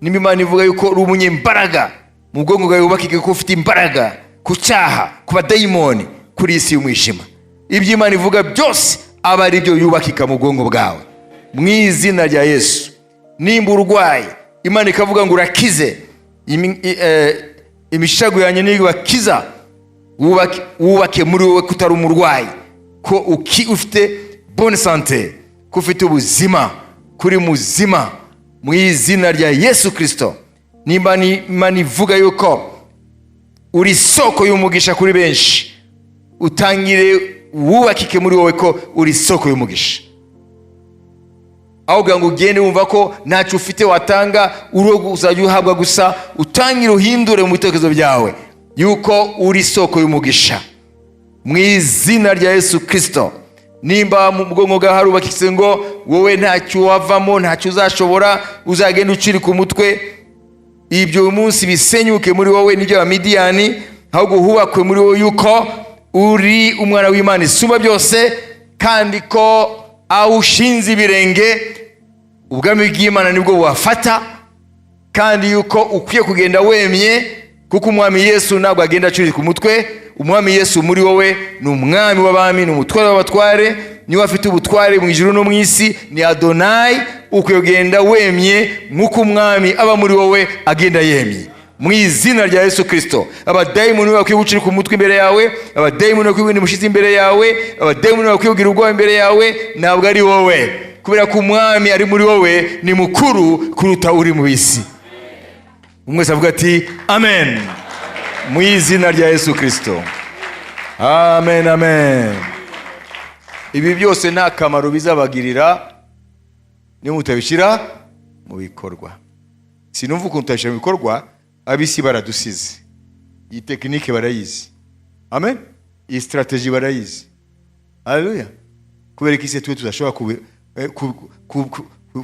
Nimba Imana ivuga yuko uri umunyembaraga, mu bwonko bwawe wubakike ko ufite imbaraga ku cyaha, ku badayimoni, kuri iyi si y'umwijima. Ibyo Imana ivuga byose aba ari byo yubakika mu bwonko bwawe, mu izina rya Yesu. Nimba urwaye, Imana ikavuga ngo urakize, imishago yanjye niyo ibakiza, wubake muri wowe ko utari umurwayi, ko ufite bonne santé, ko ufite ubuzima, kuri muzima, mu izina rya Yesu Kirisito. Nimba Imana ivuga yuko uri isoko y'umugisha kuri benshi, utangire wubakike muri wowe ko uri isoko y'umugisha, aho kugira ngo ugende wumva ko ntacyo ufite watanga, uri uzajya uhabwa gusa. Utangire uhindure mu bitekerezo byawe yuko uri isoko y'umugisha, mu izina rya Yesu Kirisito. Nimba mu bwonko bwawe harubakitse ngo wowe ntacyo wavamo, ntacyo uzashobora, uzagenda ucirika umutwe, ibyo uyu munsi bisenyuke muri wowe, n'ibyo Abamidiyani, ahubwo hubakwe muri wowe yuko uri umwana w'Imana isumba byose, kandi ko aho ushinze ibirenge ubwami bw'Imana nibwo buhafata, kandi yuko ukwiye kugenda wemye, kuko Umwami Yesu ntabwo agenda acurika umutwe. Umwami Yesu muri wowe ni Umwami w'abami, ni Umutware w'abatware, niwe afite ubutware mu ijuru no mu isi, ni Adonayi. Ukwiye kugenda wemye nk'uko Umwami aba muri wowe agenda yemye, mu izina rya Yesu Kirisito. Abadayimoni bakwiye gucirika umutwe imbere yawe, abadayimoni bakwiye guhinda umushyitsi imbere yawe, abadayimoni bakwiye kugira ubwoba imbere yawe, ntabwo ari wowe, kubera ko Umwami ari muri wowe ni mukuru kuruta uri mu isi. Umwe wese avuga ati amen, mu izina rya Yesu Kirisito. Amen, amen. Ibi byose nta kamaro bizabagirira niba mutabishyira mu bikorwa. Sinumva ukuntu tutabishyira mu bikorwa. Ab'isi baradusize, iyi technique barayizi. Amen. Iyi stratégie barayizi. Haleluya. Kubera ko isi twe tudashobora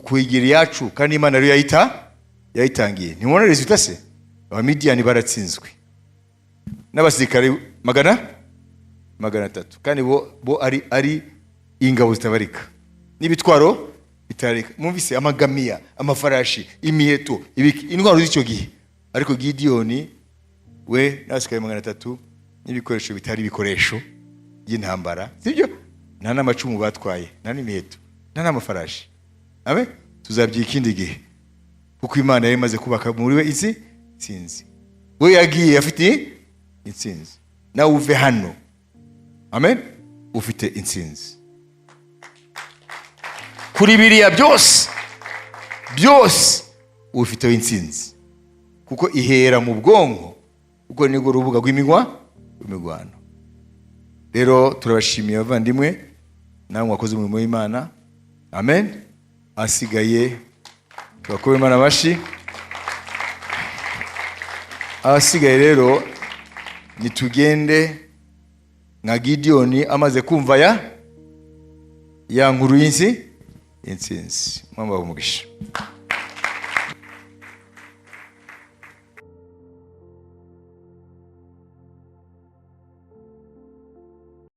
kuyigira iyacu, kandi Imana ariyo yayitangiye. Ntimubona résultat se? Abamidiyani baratsinzwe n'abasirikare 300, kandi bo ari ingabo zitabarika n'ibitwaro bitarika. Mwumvise amagamiya, amafarashi, imiheto, ibiki, intwaro z'icyo gihe. Ariko Gidiyoni we n'abasirikare 300 n'ibikoresho bitari ibikoresho by'intambara, sibyo? Nta n'amacumu batwaye, nta n'imiheto, nta n'amafarashi. Abe tuzabyiga ikindi gihe. Kuko Imana yari imaze kubaka muri we izi intsinzi. We yagiye afite intsinzi. Nawe uve hano, amen, ufite intsinzi kuri biriya byose byose. Ufiteho intsinzi kuko ihera mu bwonko, kuko nirwo rubuga rw'imirwano. Rero turabashimiye abavandimwe, namwe wakoze umurimo w'Imana. Amen. Ahasigaye tubakube Imana amashyi. Ahasigaye rero nitugende nka Gidiyoni amaze kumva ya nkuru y'insi intsinzi. Mwamba umugisha.